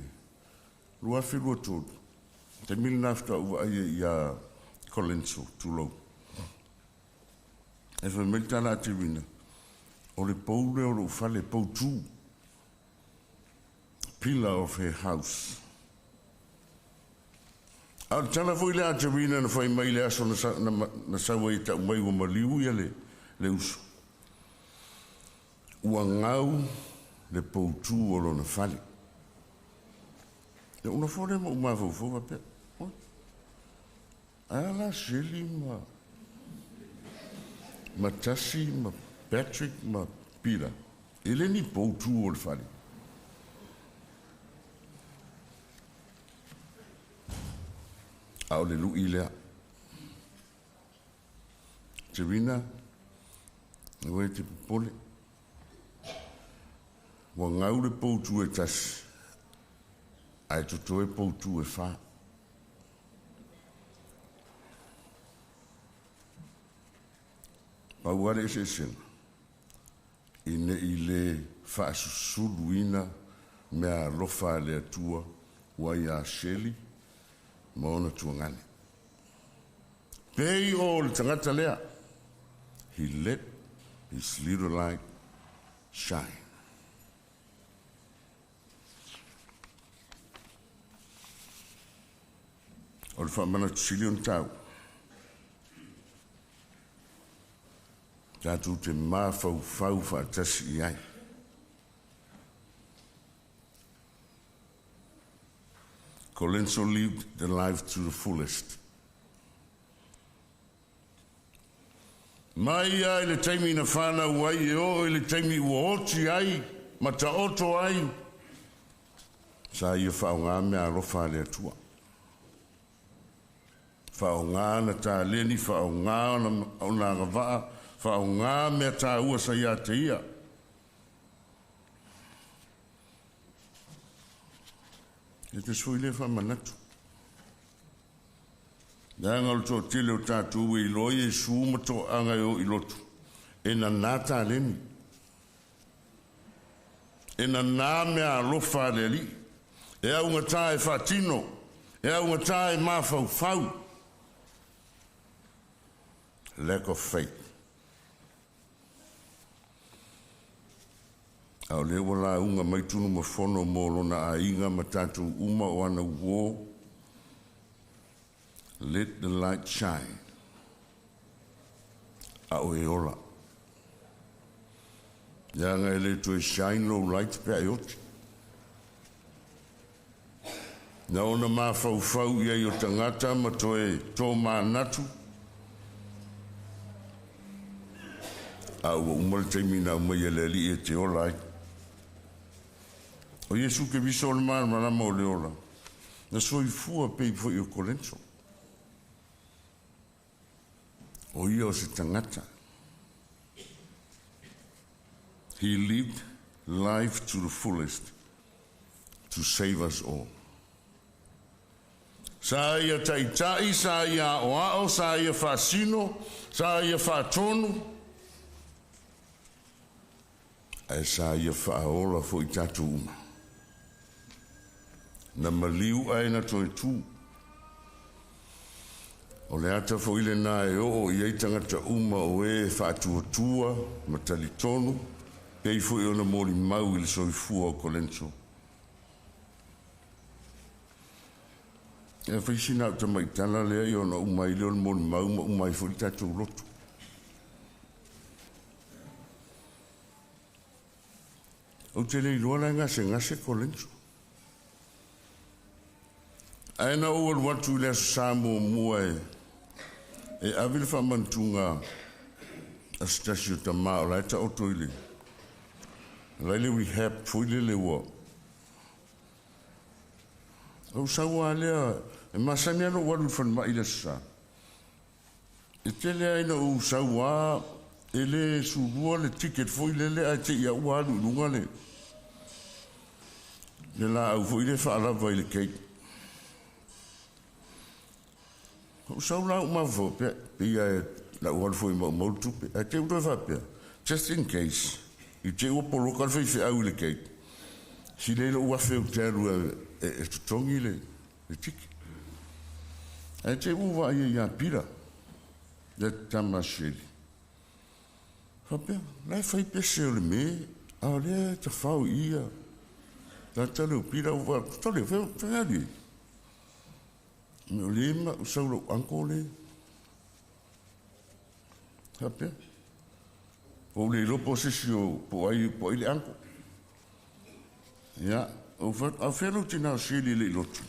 2023, taimi lena faatoa ou vaai ai ia Colenso, tulou. Ae fai mai le tala a Aterina, o le pou lea o lou fale, poutu, pillar of her house. A o le tala foi lea a Aterina na fai mai i le aso na sau ai e tau mai ua maliu ia le uso. Ua gau le poutu o lona fale. Ia ou nofo lea ma ou mafaufau faapea, oi, ae a la Shirley ma Tasi ma Patrick ma Peter, e le ni poutu o le fale. A o le lui lea. Serena, aua e te popole. Ua gau le poutu e tasi, ae totoe poutu e fa. Pau lava le eseesega, ina i le faasusuluina meaalofa a le Atua ua ia Shirley ma ona tuagane. Pei o le tagata lea, he let his little light shine. O le faamanatu sili ona taua, tatou te mafaufau faatasi i ai. Colenso lived the life to the fullest. Mai lava i le taimi na fanau ai e oo i le taimi ua oti ai ma taoto ai, sa ia faaaoga meaalofa a le Atua. Faaaoga ana taleni, faaaoga ona agavaa, faaaoga mea taua sa ia te ia. E tasi foi lea faamanatu. Leaga o le toatele o tatou e iloa Iesu ma toaga e o i lotu, e nanā taleni. E nanā meaalofa a le Alii. E augata e faatino, e augata e mafaufau. Lack of faith. A o lea ua lauga mai Tunumafono mo lona aiga ma tatou uma o ana uō, let the light shine. A o e ola. Leaga e le toe shine lou light pe a e oti. Na ona mafaufau i ai o tagata ma toe tōmanatu, a ua uma le taimi na aumai e le Alii e te ola ai. O Iesu Keriso o le malamalama o le ola, na soifua pei foi o Korenso. O ia o se tagata. He lived life to the fullest to save us all. Sa ia taitai, sa ia aoao, sa ia faasino, sa ia faatonu, ae sa ia faaola foi tatou uma. Na maliu ae na toe tu. O le ata foi lena e oo i ai tagata uma o e faatuatua ma talitonu, pei foi ona molimau i le soifua o Korenso. E fai sina au tamaitala lea ia ona uma ai lea o le molimau ma uma ai foi le tatou lotu. Ou te le iloa la e gasegase Korenso. Ae na ou alu atu i le Aso Sa muamua e ave le faamanatuga a se tasi o tama o la e taoto i le la i le rehab foi lele ua Ou sau lava lea, e masani lava ona ou alu i le falemai i le Aso Sa. E tele lava ina ou sau lava, e le sulua le ticket foi lele ae te i lava ua alu i luga le le laau foi lea e faalava i le gate. Ou sau la ou mafaufau pea, pei lava na ou alu foi e maumau le tupe, ae te i ua toe faapea, just in case, i te i ua poloka le faifeau i le gate, sili ai lou $1,000 ou te alu e totogi le ticket. Ae te i ua ou vaai ai ia Pila, le tama a Shirley, faapea, la e fai pese o le me, a o lea e tafao i i ia lata lea o Pila, ou faapea, tole, fai alu i ai. O lea ma sau lou uncle le faapea. Ua ou le iloa po o se isi o po o ai, po o ai le uncle. Ia, ou fai atu, a o fea lou tina o Shirley e le i lotu?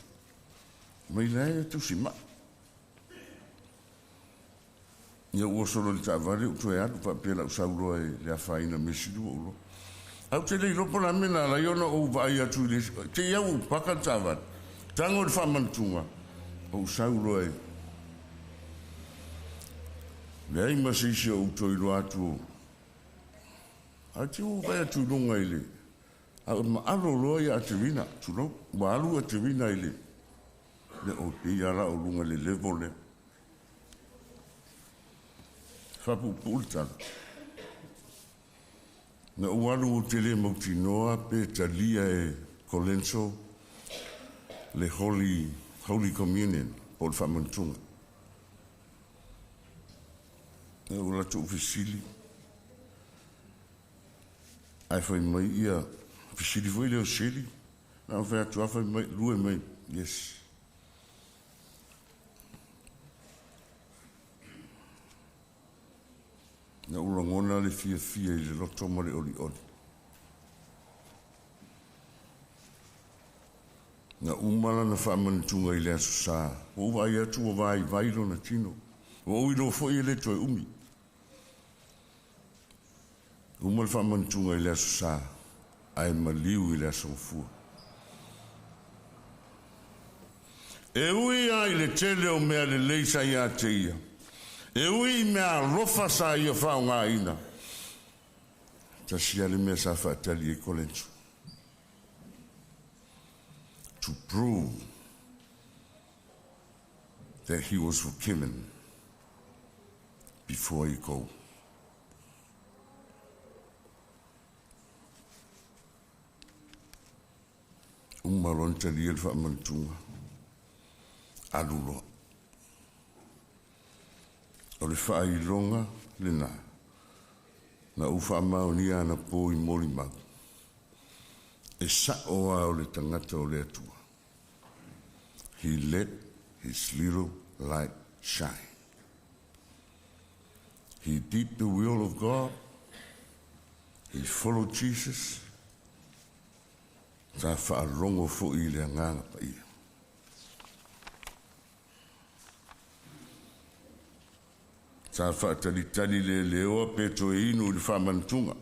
Mai la e tausi mai. Ia ua oso loa i le taavale ou toe alu faapea o le a ou sau loa i le afaina measili ua ou iloa. Ae ou te le iloa po o le a le mea na ala ai ona ou vaai atu i le te i lava ua ou paka le taavale, tago i le faamanatuga, ou sau loa e leai ma se isi o ou toe iloa atu o ae te i ua ou vaai atu i luga i le a ua maalo loa ia Aterina, tulou, ua alu Aterina i le le o pei lava la o luga i le level lea. Faapuupuu le tala. Na ou alu ou te le mautinoa pe talia e Colenso le Holy, Holy Communion po o le faamanatuga. Na ou alu atu ou fesili, ae fai mai ia, fesili foi lea o Shirley, na ou fai atu lava fai mai, lue mai, yes. Na ou lagona le fiafia i le loto ma le olioli. Na uma lana faamanatuga i le Aso Sa, ua ou vaai atu ua vaivai lona tino. Ua ou iloa foi e le toe umi. Uma le faamanatuga i le Aso Sa, ae maliu i le Aso Gafua. E ui lava i le tele o mea lelei sa ia te ia, e ui i meaalofa sa ia faaaogaina, tasi lava le mea sa faatali ai Kolenso, to prove that he was forgiven before he go. Uma loa ona talia le faamanatuga, alu loa. O le faailoga lena na ou faamaonia anapo i molimau, e sa'o lava o le tagata o le Atua. He let his little light shine. He did the will of God. He followed Jesus. Sa faalogo foi i le Agaga Paia. Sa faatalitali leleoa pe toe inu i le faamanatuga.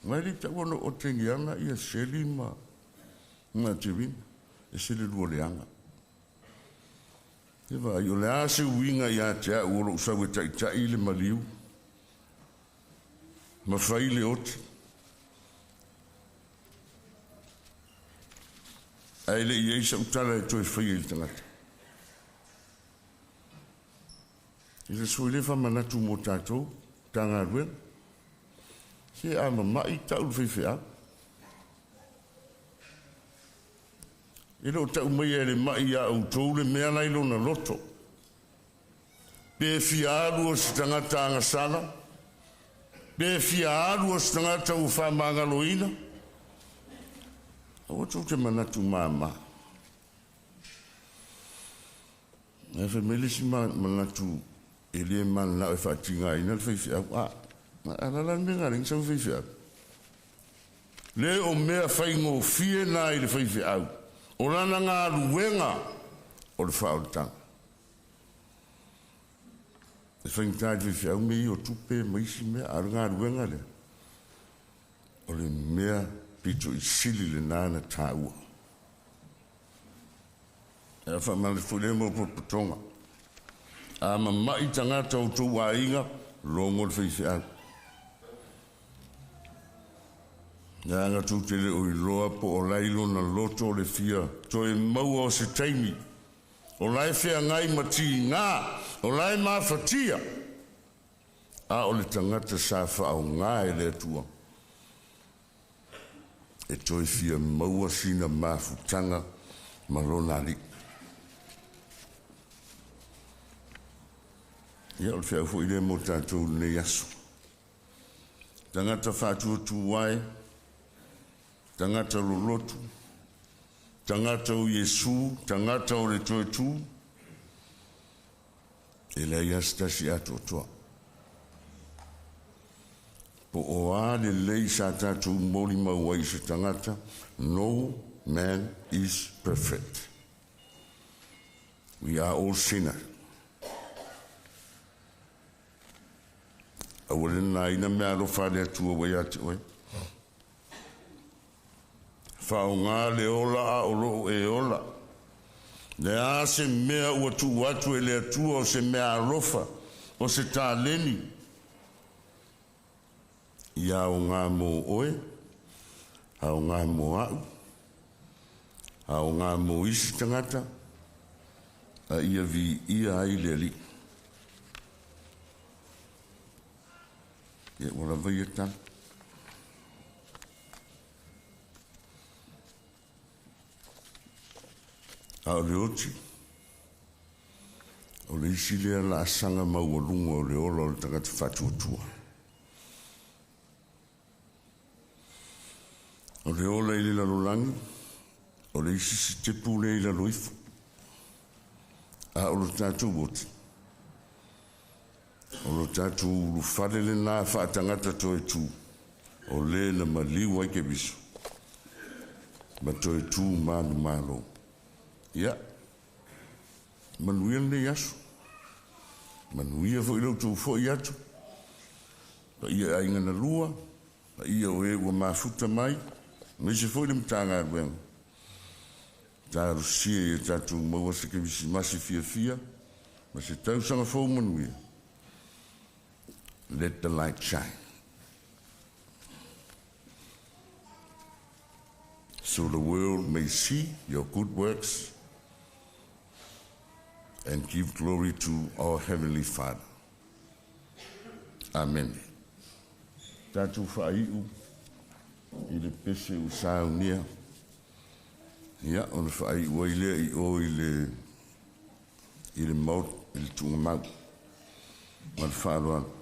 Mai le taua na otegiaga ia Shirley ma Jerina, ese le lua leaga. E vaai, o le a se uiga ia te au o lou sau e taitai le maliu ma fai le oti, ae le i i ai sau tala e toe faia i le tagata. I le sui le faamanatu mo tatou Matagaluega, se a mama'i tau le faifeau. E le o tau maia e le ma'i iā outou le mea la i lona loto. Pe fia alu o se tagata agasala, pe fia alu o se tagata ua faamagaloina, aua tou te manatu māmā. Ae fai mai le isi manatu e le mananao e faatigaina le faifeau. A, a la la le mea na ala ai ona sau le faifeau. Le o mea faigofie na i le faifeau. O lana galuega o le faaolataga. E faigata i le faifeau mea ia o tupe ma isi mea, a o le galuega lea, o le mea pito i sili lena na taua. E wha le mo potoga. A mamai tangata o tou aiga, logo le faifeau. Leaga tou te le o iloa po o lai lona loto o le fia toe maua o se taimi. O la e feagai ma tiga, o la e mafatia. A o le tagata sa faaaoga e le Atua e toe fia maua sina mafutaga ma lona alii. Ia, o le feau foi lea mo tatou lenei aso. Tagata faatuatua e, tagata lolotu, tagata o Iesu, tagata o le toe tu, e leai lava se tasi atoatoa. Po o a lelei sa tatou molimau ai i se tagata, no man is perfect. We are all sinners. Aua le nanaina meaalofa a le Atua ua ia te oe. Faaaoga le ola a o lo o e ola. Le a se mea ua tuu atu e le Atua o se meaalofa, o se taleni, ia aoga mo oe, aoga mo au, aoga mo isi tagata, a ia viia ai le Alii. Ia, ua lava ia tala. A o le oti, o le isi lea laasaga maualuga o le ola o le tagata faatuatua. O le ola i le lalolagi, o le isi sitepu lea i lalo ifo. A o lo tatou oti, o lo tatou ulufale lenā faatagata toe tu, o le na maliu ai Keriso, ma toe tu manumalo. Ia, manuia lenei aso. Manuia foi lo outou foi atu. Paia e aiga na lua, paia o e ua mafuta mai, aemaise foi le Matagaluega. Talosia ia tatou maua se Kerisimasi fiafia ma se tausaga fou manuia. Let the light shine. So the world may see your good works and give glory to our Heavenly Father. Amene. Tatou faaiu i le pese ua saunia. Ia, ona faaiu ai lea i o i le i le maota, i le tuugamau. Ma le faaaloalo.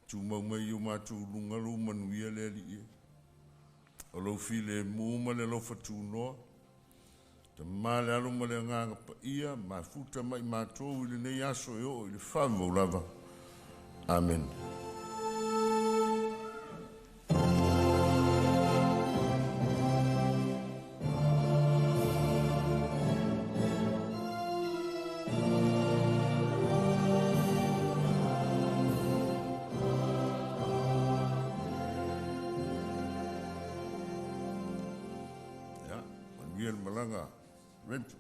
Tumau mai i o matou luga lou manuia le Alii e. O lou filemu ma le alofa tunoa, Tama le Alo ma le Agaga Paia, mafuta ma i matou i lenei aso e oo i le faavavau lava. Amene. Ia, manuia le malaga, Renton.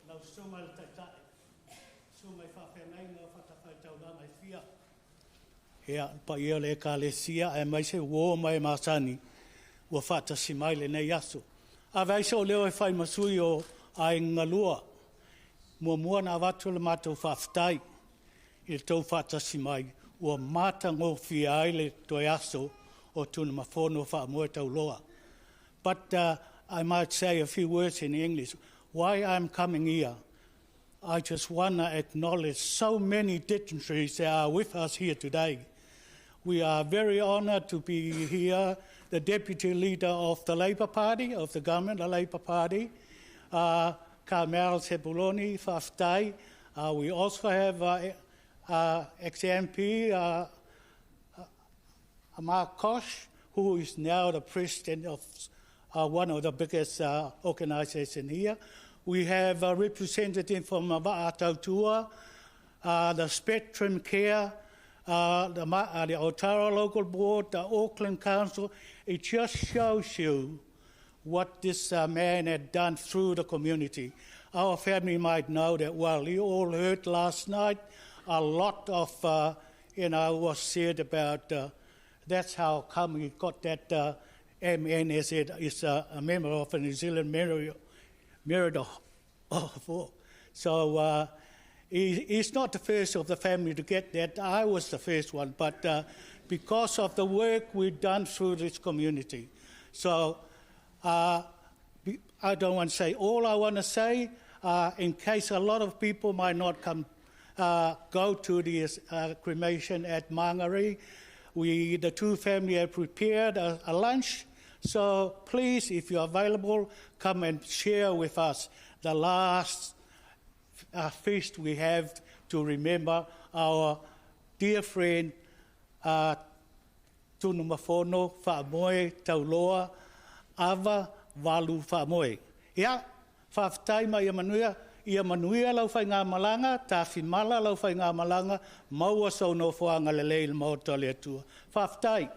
Lau Susuga i le Taitai, susuga i faafeagaiga o fatafaitaulaga e fia, ia, le paia o le Ekalesia aemaise uo ma e masani ua faatasi mai lenei aso. Ave ai sou leo e fai ma sui o Aiga Galua. Muamua ona avatu le matou faafetai i le tou faatasi mai ua matagofie ai le toe aso o Tunumafono Faamoe Tauloa. But I might say a few words in English. Why I'm coming here, I just want to acknowledge so many dignitaries that are with us here today. We are very honored to be here. The deputy leader of the Labour Party, of the government, the Labour Party, Carmel Sepuloni Faafetai. We also have ex-MP Mark Kosh, who is now the president of one of the biggest organizations here. We have a representative from Va'atautua, the Spectrum Care, the Otara Local Board, the Auckland Council. It just shows you what this man had done through the community. Our family might know that well. You all heard last night a lot of, was said about that's how come he got that MNZ is a member of the New Zealand Merit of War. So he's not the first of the family to get that. I was the first one, but because of the work we've done through this community. So I don't want to say all I want to say, in case a lot of people might not come, go to the cremation at Mangere. We, the two family, have prepared a lunch. So please, if you're available, come and share with us the last feast we have to remember our dear friend Tunumafono Faamoe Tauloa Ava Valu Faamoe. Ia, faafetai ma ia manuia, ia manuia lau faigamalaga, tafimala lau faigamalaga, maua sou nofoaga lelei i le maota o le Atua. Faafetai.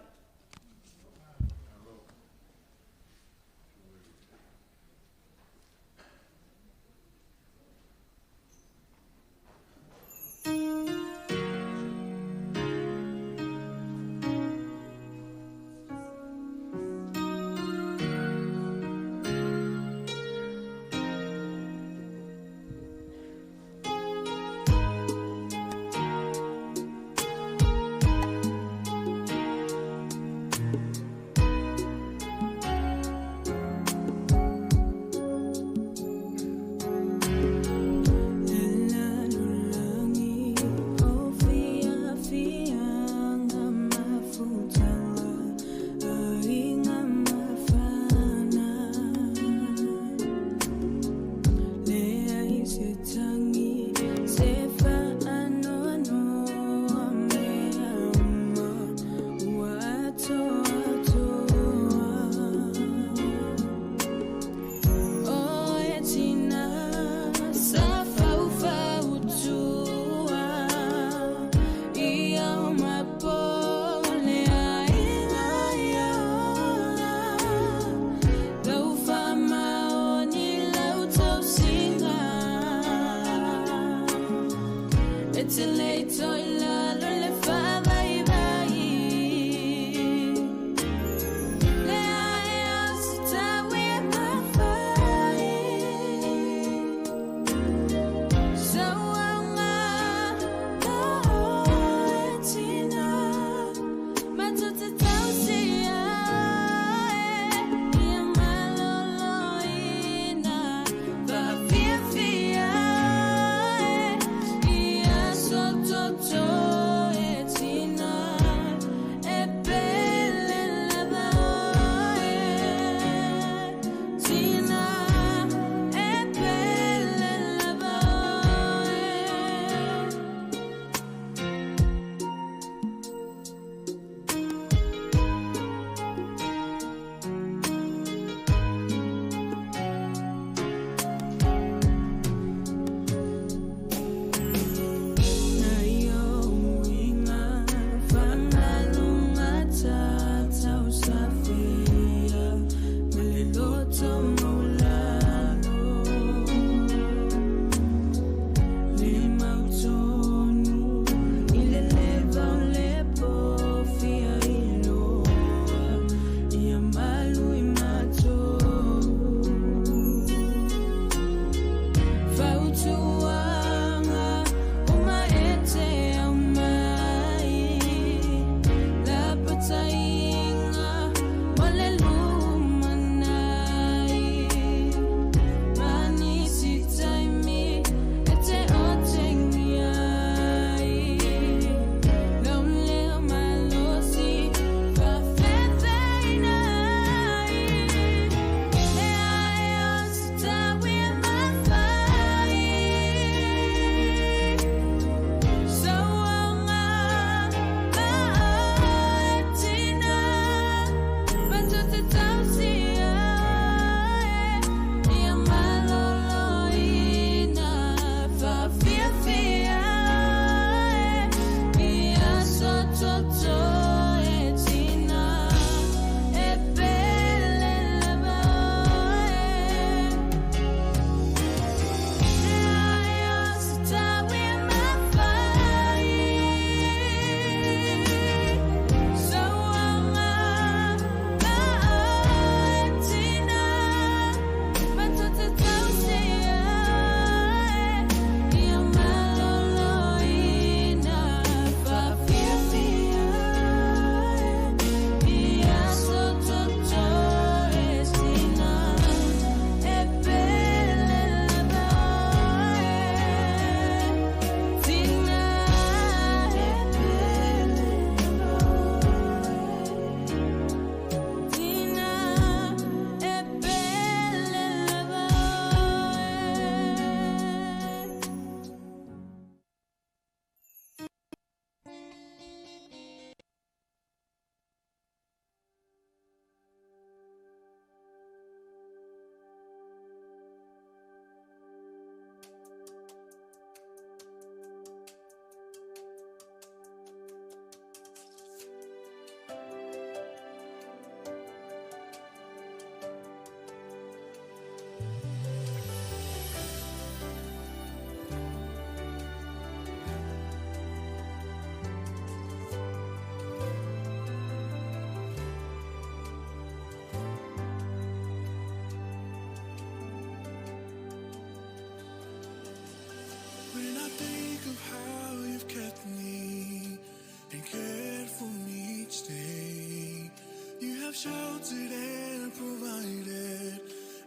Sheltered and provided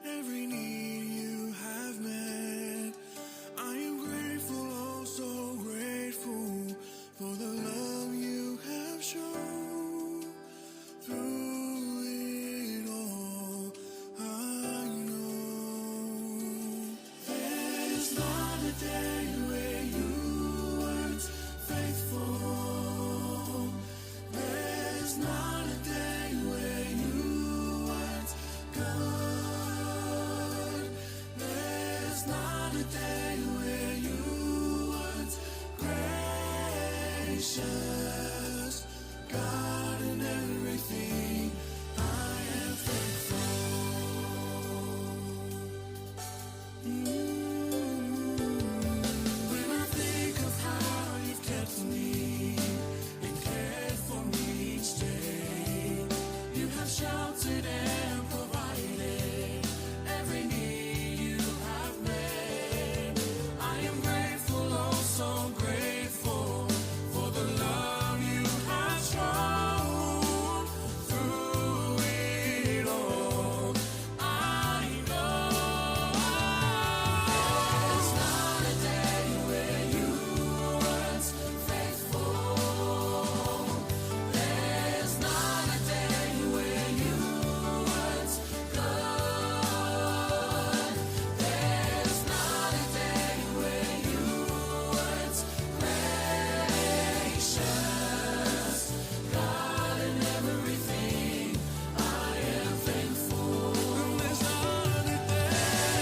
every need you have met. I am grateful, oh so grateful for the love you have shown. Through it all, I know there's not a day where you weren't faithful. There's not a day where you weren't good. There's not a day where you weren't gracious. God in everything, I am thankful. When I think of how you've kept me and cared for me each day, you have sheltered and provided every need you have met. I am grateful, oh so grateful for the love you have shown. Through it all, I know there's not a day where you weren't faithful. There's not a day where you weren't good. There's not a day where you weren't gracious. God in everything, I am thankful. There's not a day,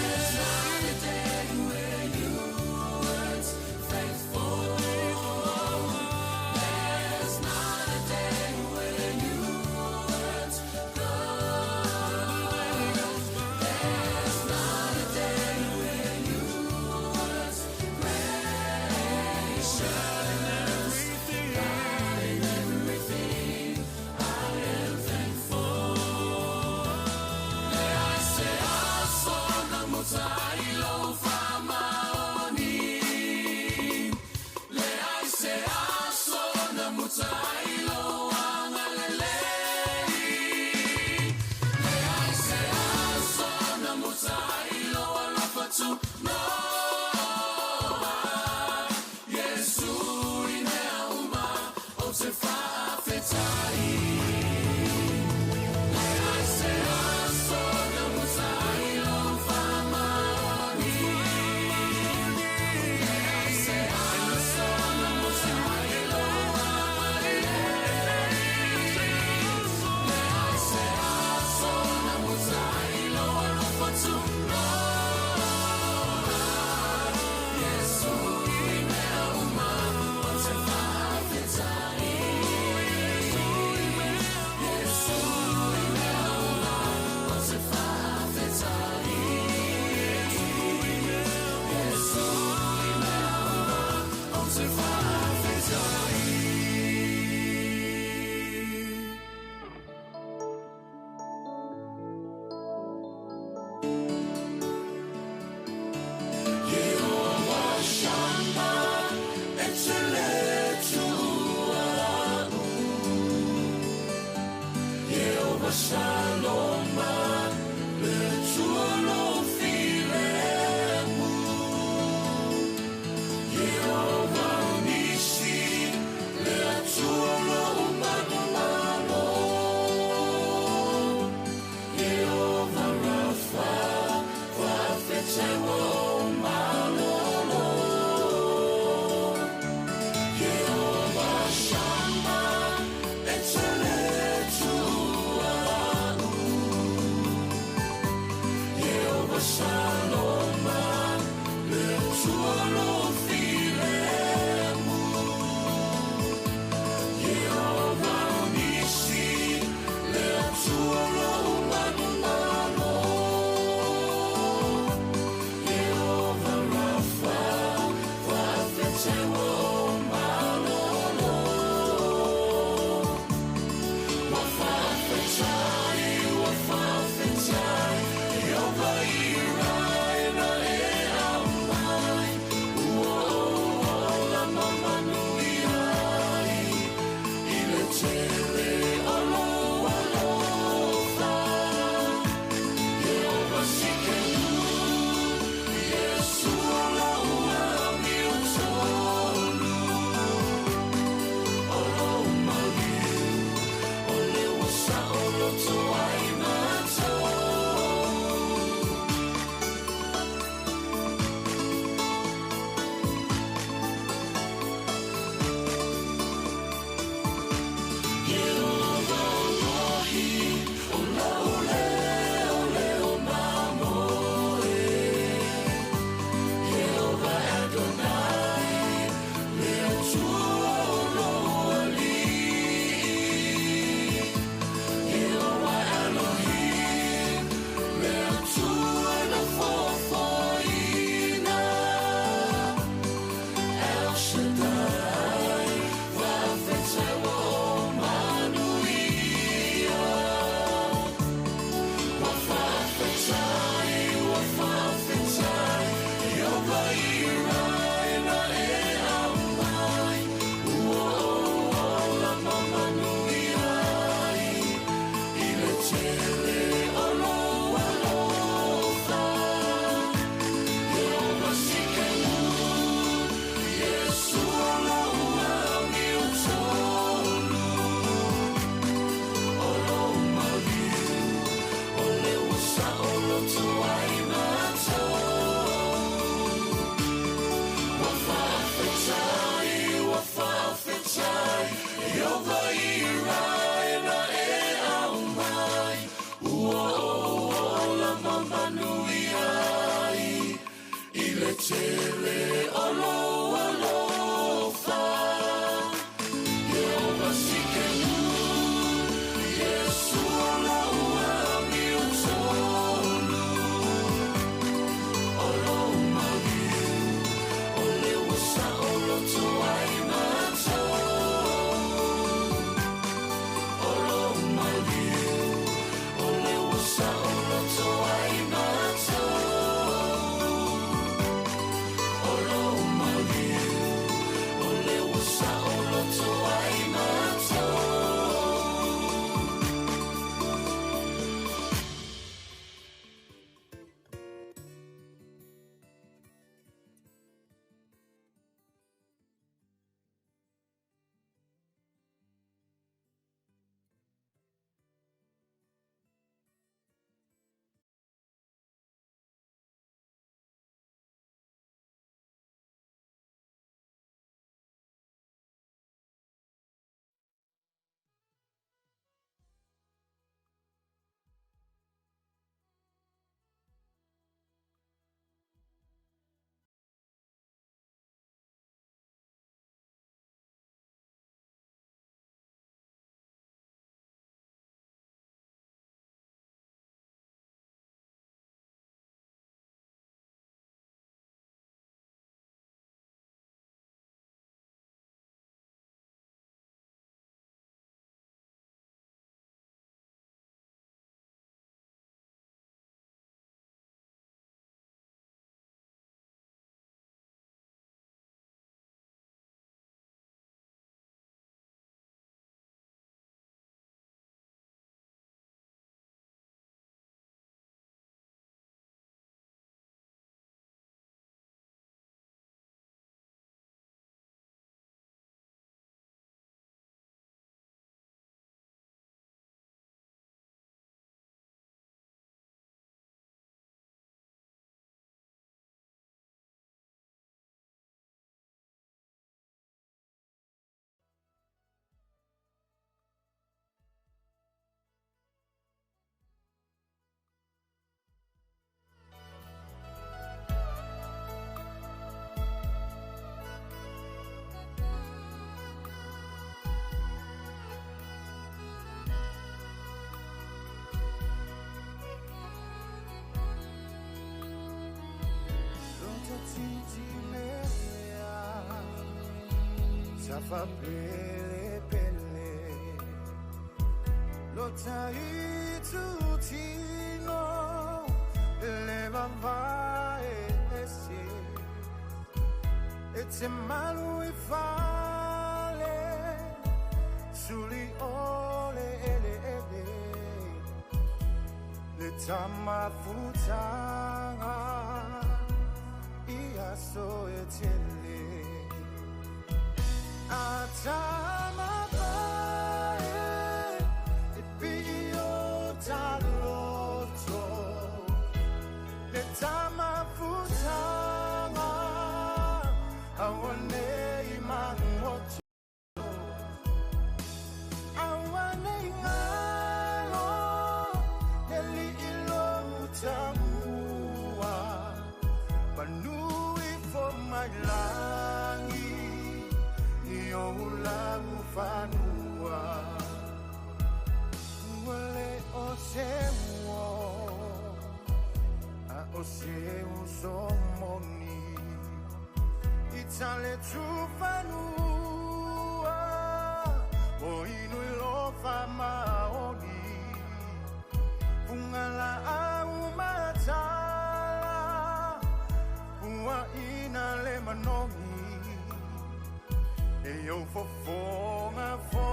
there's not a day where you weren't faithful. There's not a day where you weren't good. There's not a day where you weren't gracious. God in everything, I am thankful. Leai se aso na muta ai lou faamaoni. Leai se aso na muta ai lou agalelei. Leai se aso na muta ai lou alofa tunoa. Iesu i mea uma ou te faafetai. Leai se aso na muta ai lou faamaoni. Leai se aso na muta ai lou agalelei. Leai se aso na muta ai lou alofa tunoa. Iesu i mea uma ou te faafetai. Iesu i mea uma ou te faafetai. Iesu i mea uma ou te faafetai. Ieova Shama, e te le Atua a'u. Ieova Shaloma, le Atua lou filemu. Ieova Nisi, le Atua lou manumalo. Ieova Rafa, faafetai ua ou malolo. Ieova Shama, e te le Atua a'u. Ieova Shaloma, le Atua lou filemu. Ieova Nisi, le Atua lou manumalo. Ieova Rafa, faafetai ua ou malolo. Ua faafetai, ua faafetai, Ieova i titimea Safa pele pele Lo tai tutino Le vavae ese E te malu i fale Suli ole ele ele Le tamafutanga Ia so e tele Atamapae E pio taloto Le tamafutanga Awane i mangoto Awane i ngalo Neli ilo utamua Manui fo mai langi I o ulagu fanua Ua le o se uo A o se uso moni I tale tufanua O inu i lofa maoni Funga la au matala Ua ina le manogi E o fofonga fo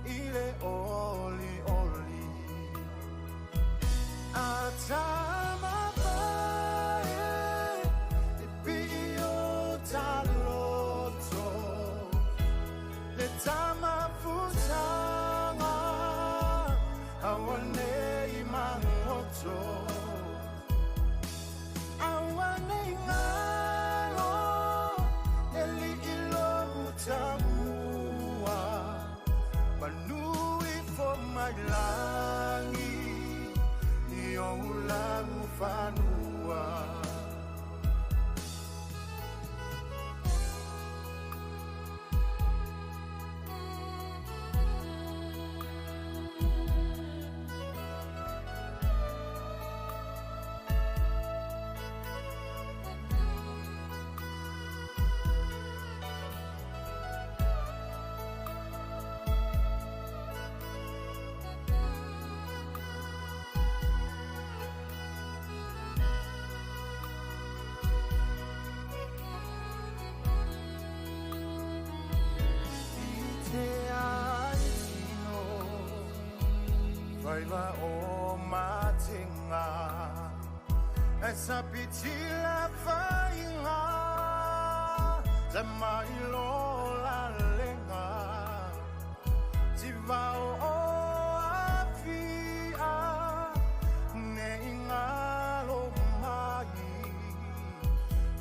I le oli oli Atamapae E pio taloto Le tamafutanga Awane i mangoto Awane i ngalo Neli ilo utamua Manui fo mai langi I o ulagu fanua. Te ai tino Whaila o matenga E sa pitila whainga Te mai lola lenga Ti vao o awhia Ne i ngalo mai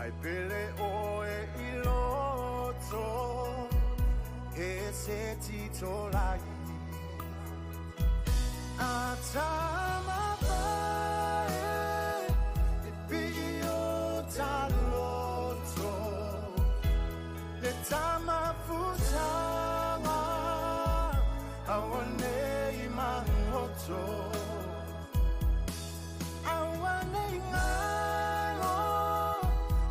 Ai pele oe i loto He se tito lai Atamapae E pio taloto Le tamafutanga Awane i mangoto Awane i ngalo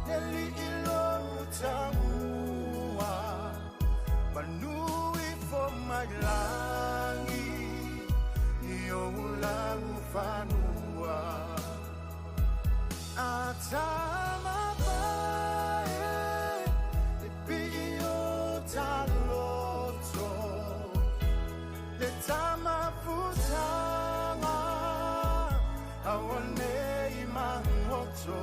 Neli ilo utamua Manui fo mai langi I o ulagu fanua Atamapae E pio taloto Le tamafutanga Awane i mangoto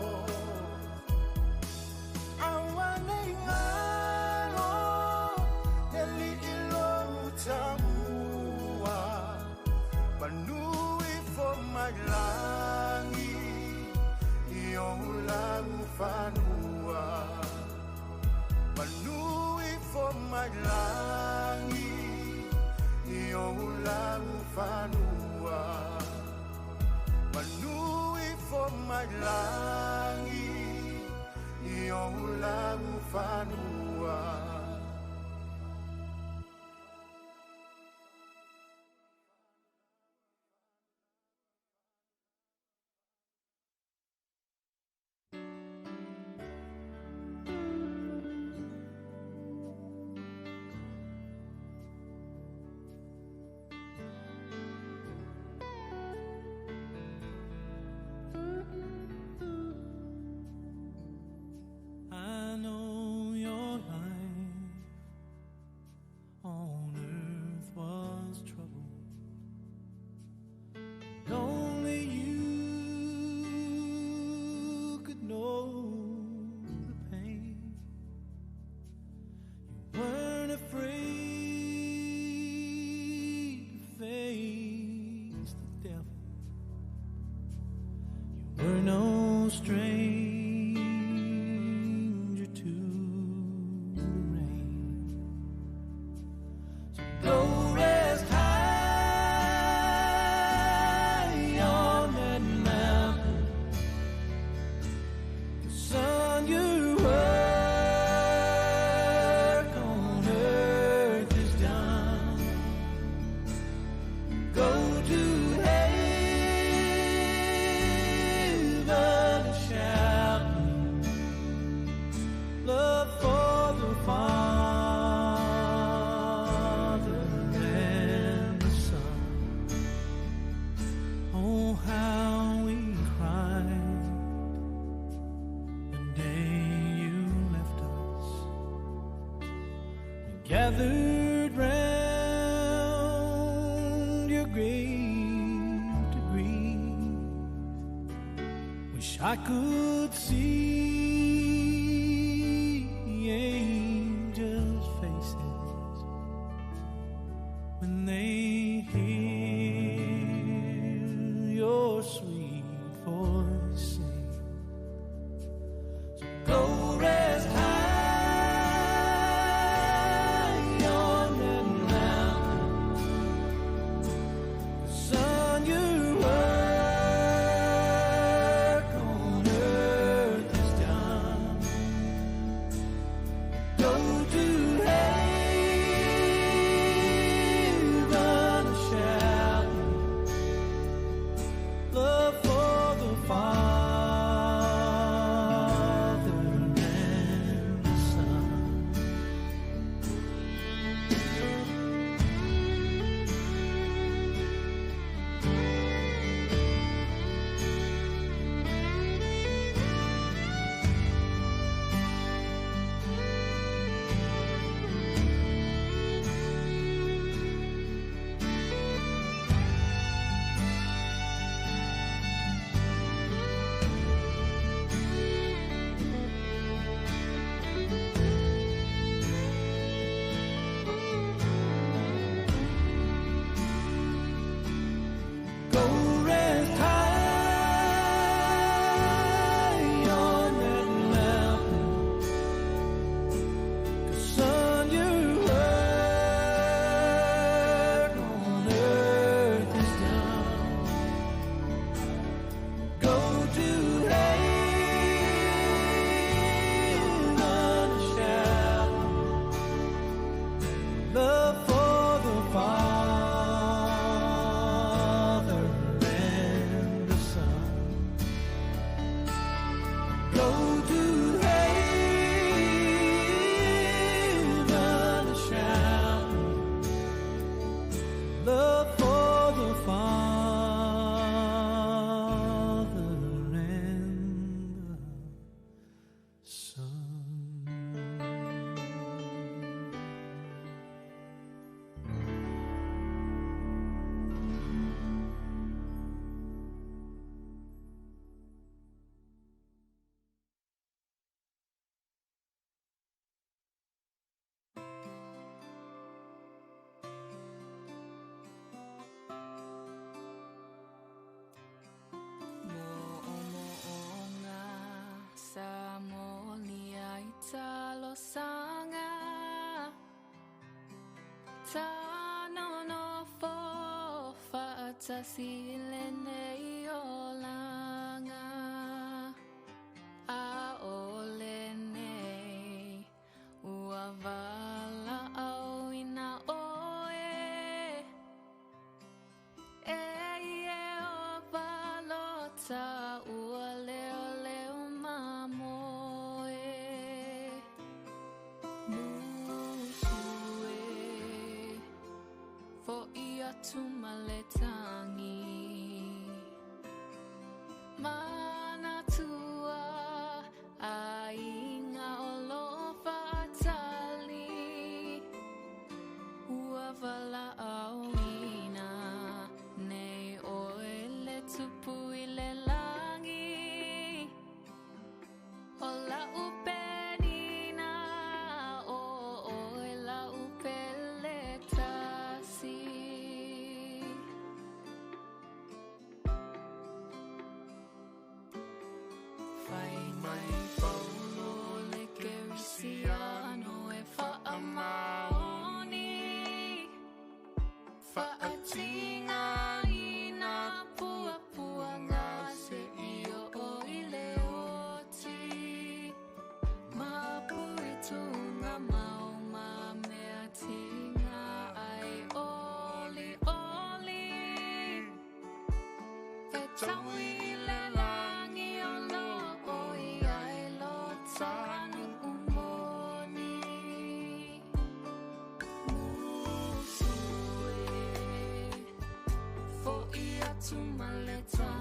Awane i ngalo Neli ilo utamua Manui fo mai langi I o ulagu fanua Manui fo mai langi I o ulagu fanua Manui fo mai langi I o ulagu fanua. stranger to the rain. So go rest high on that mountain. The sun your work on earth is done. Go to heaven and shout love for the Father and the Son. Oh, how we cried the day you left us. We gathered round your grave to grieve. Wish I could see angels' faces when they hear your sweet voice sing. So go rest high on that mountain. Son, your work on earth is done. Go to heaven and shout love for the Father and the Son. Go rest high on that mountain. 'Cause son, your work on earth is done. Go to heaven and shout love for the Father and the Son. Go to heaven and shout love for the Father and the Son. Mo'omo'oga sa moli ai talosanga Tanonofo fa'atasi lenei olaga ʻAʻole nei ua valaʻauina ʻoe E Iēhova lota ua leoleo mamoe Musu e foʻi atu ma le tagi Manatua ʻaiga o loʻo faʻatali Ua valaʻauina nei ʻoe le tupu i le lagi. mai Paulo le Kerisiano e whaamaoni. Whaatinga ina pua pua ngā se i o i le oti. Mapui tunga mau ma mea tinga ai oli oli. E taui le langi o lo o i ai lo tanu umoni. Musu e, fo i atu ma le tangi.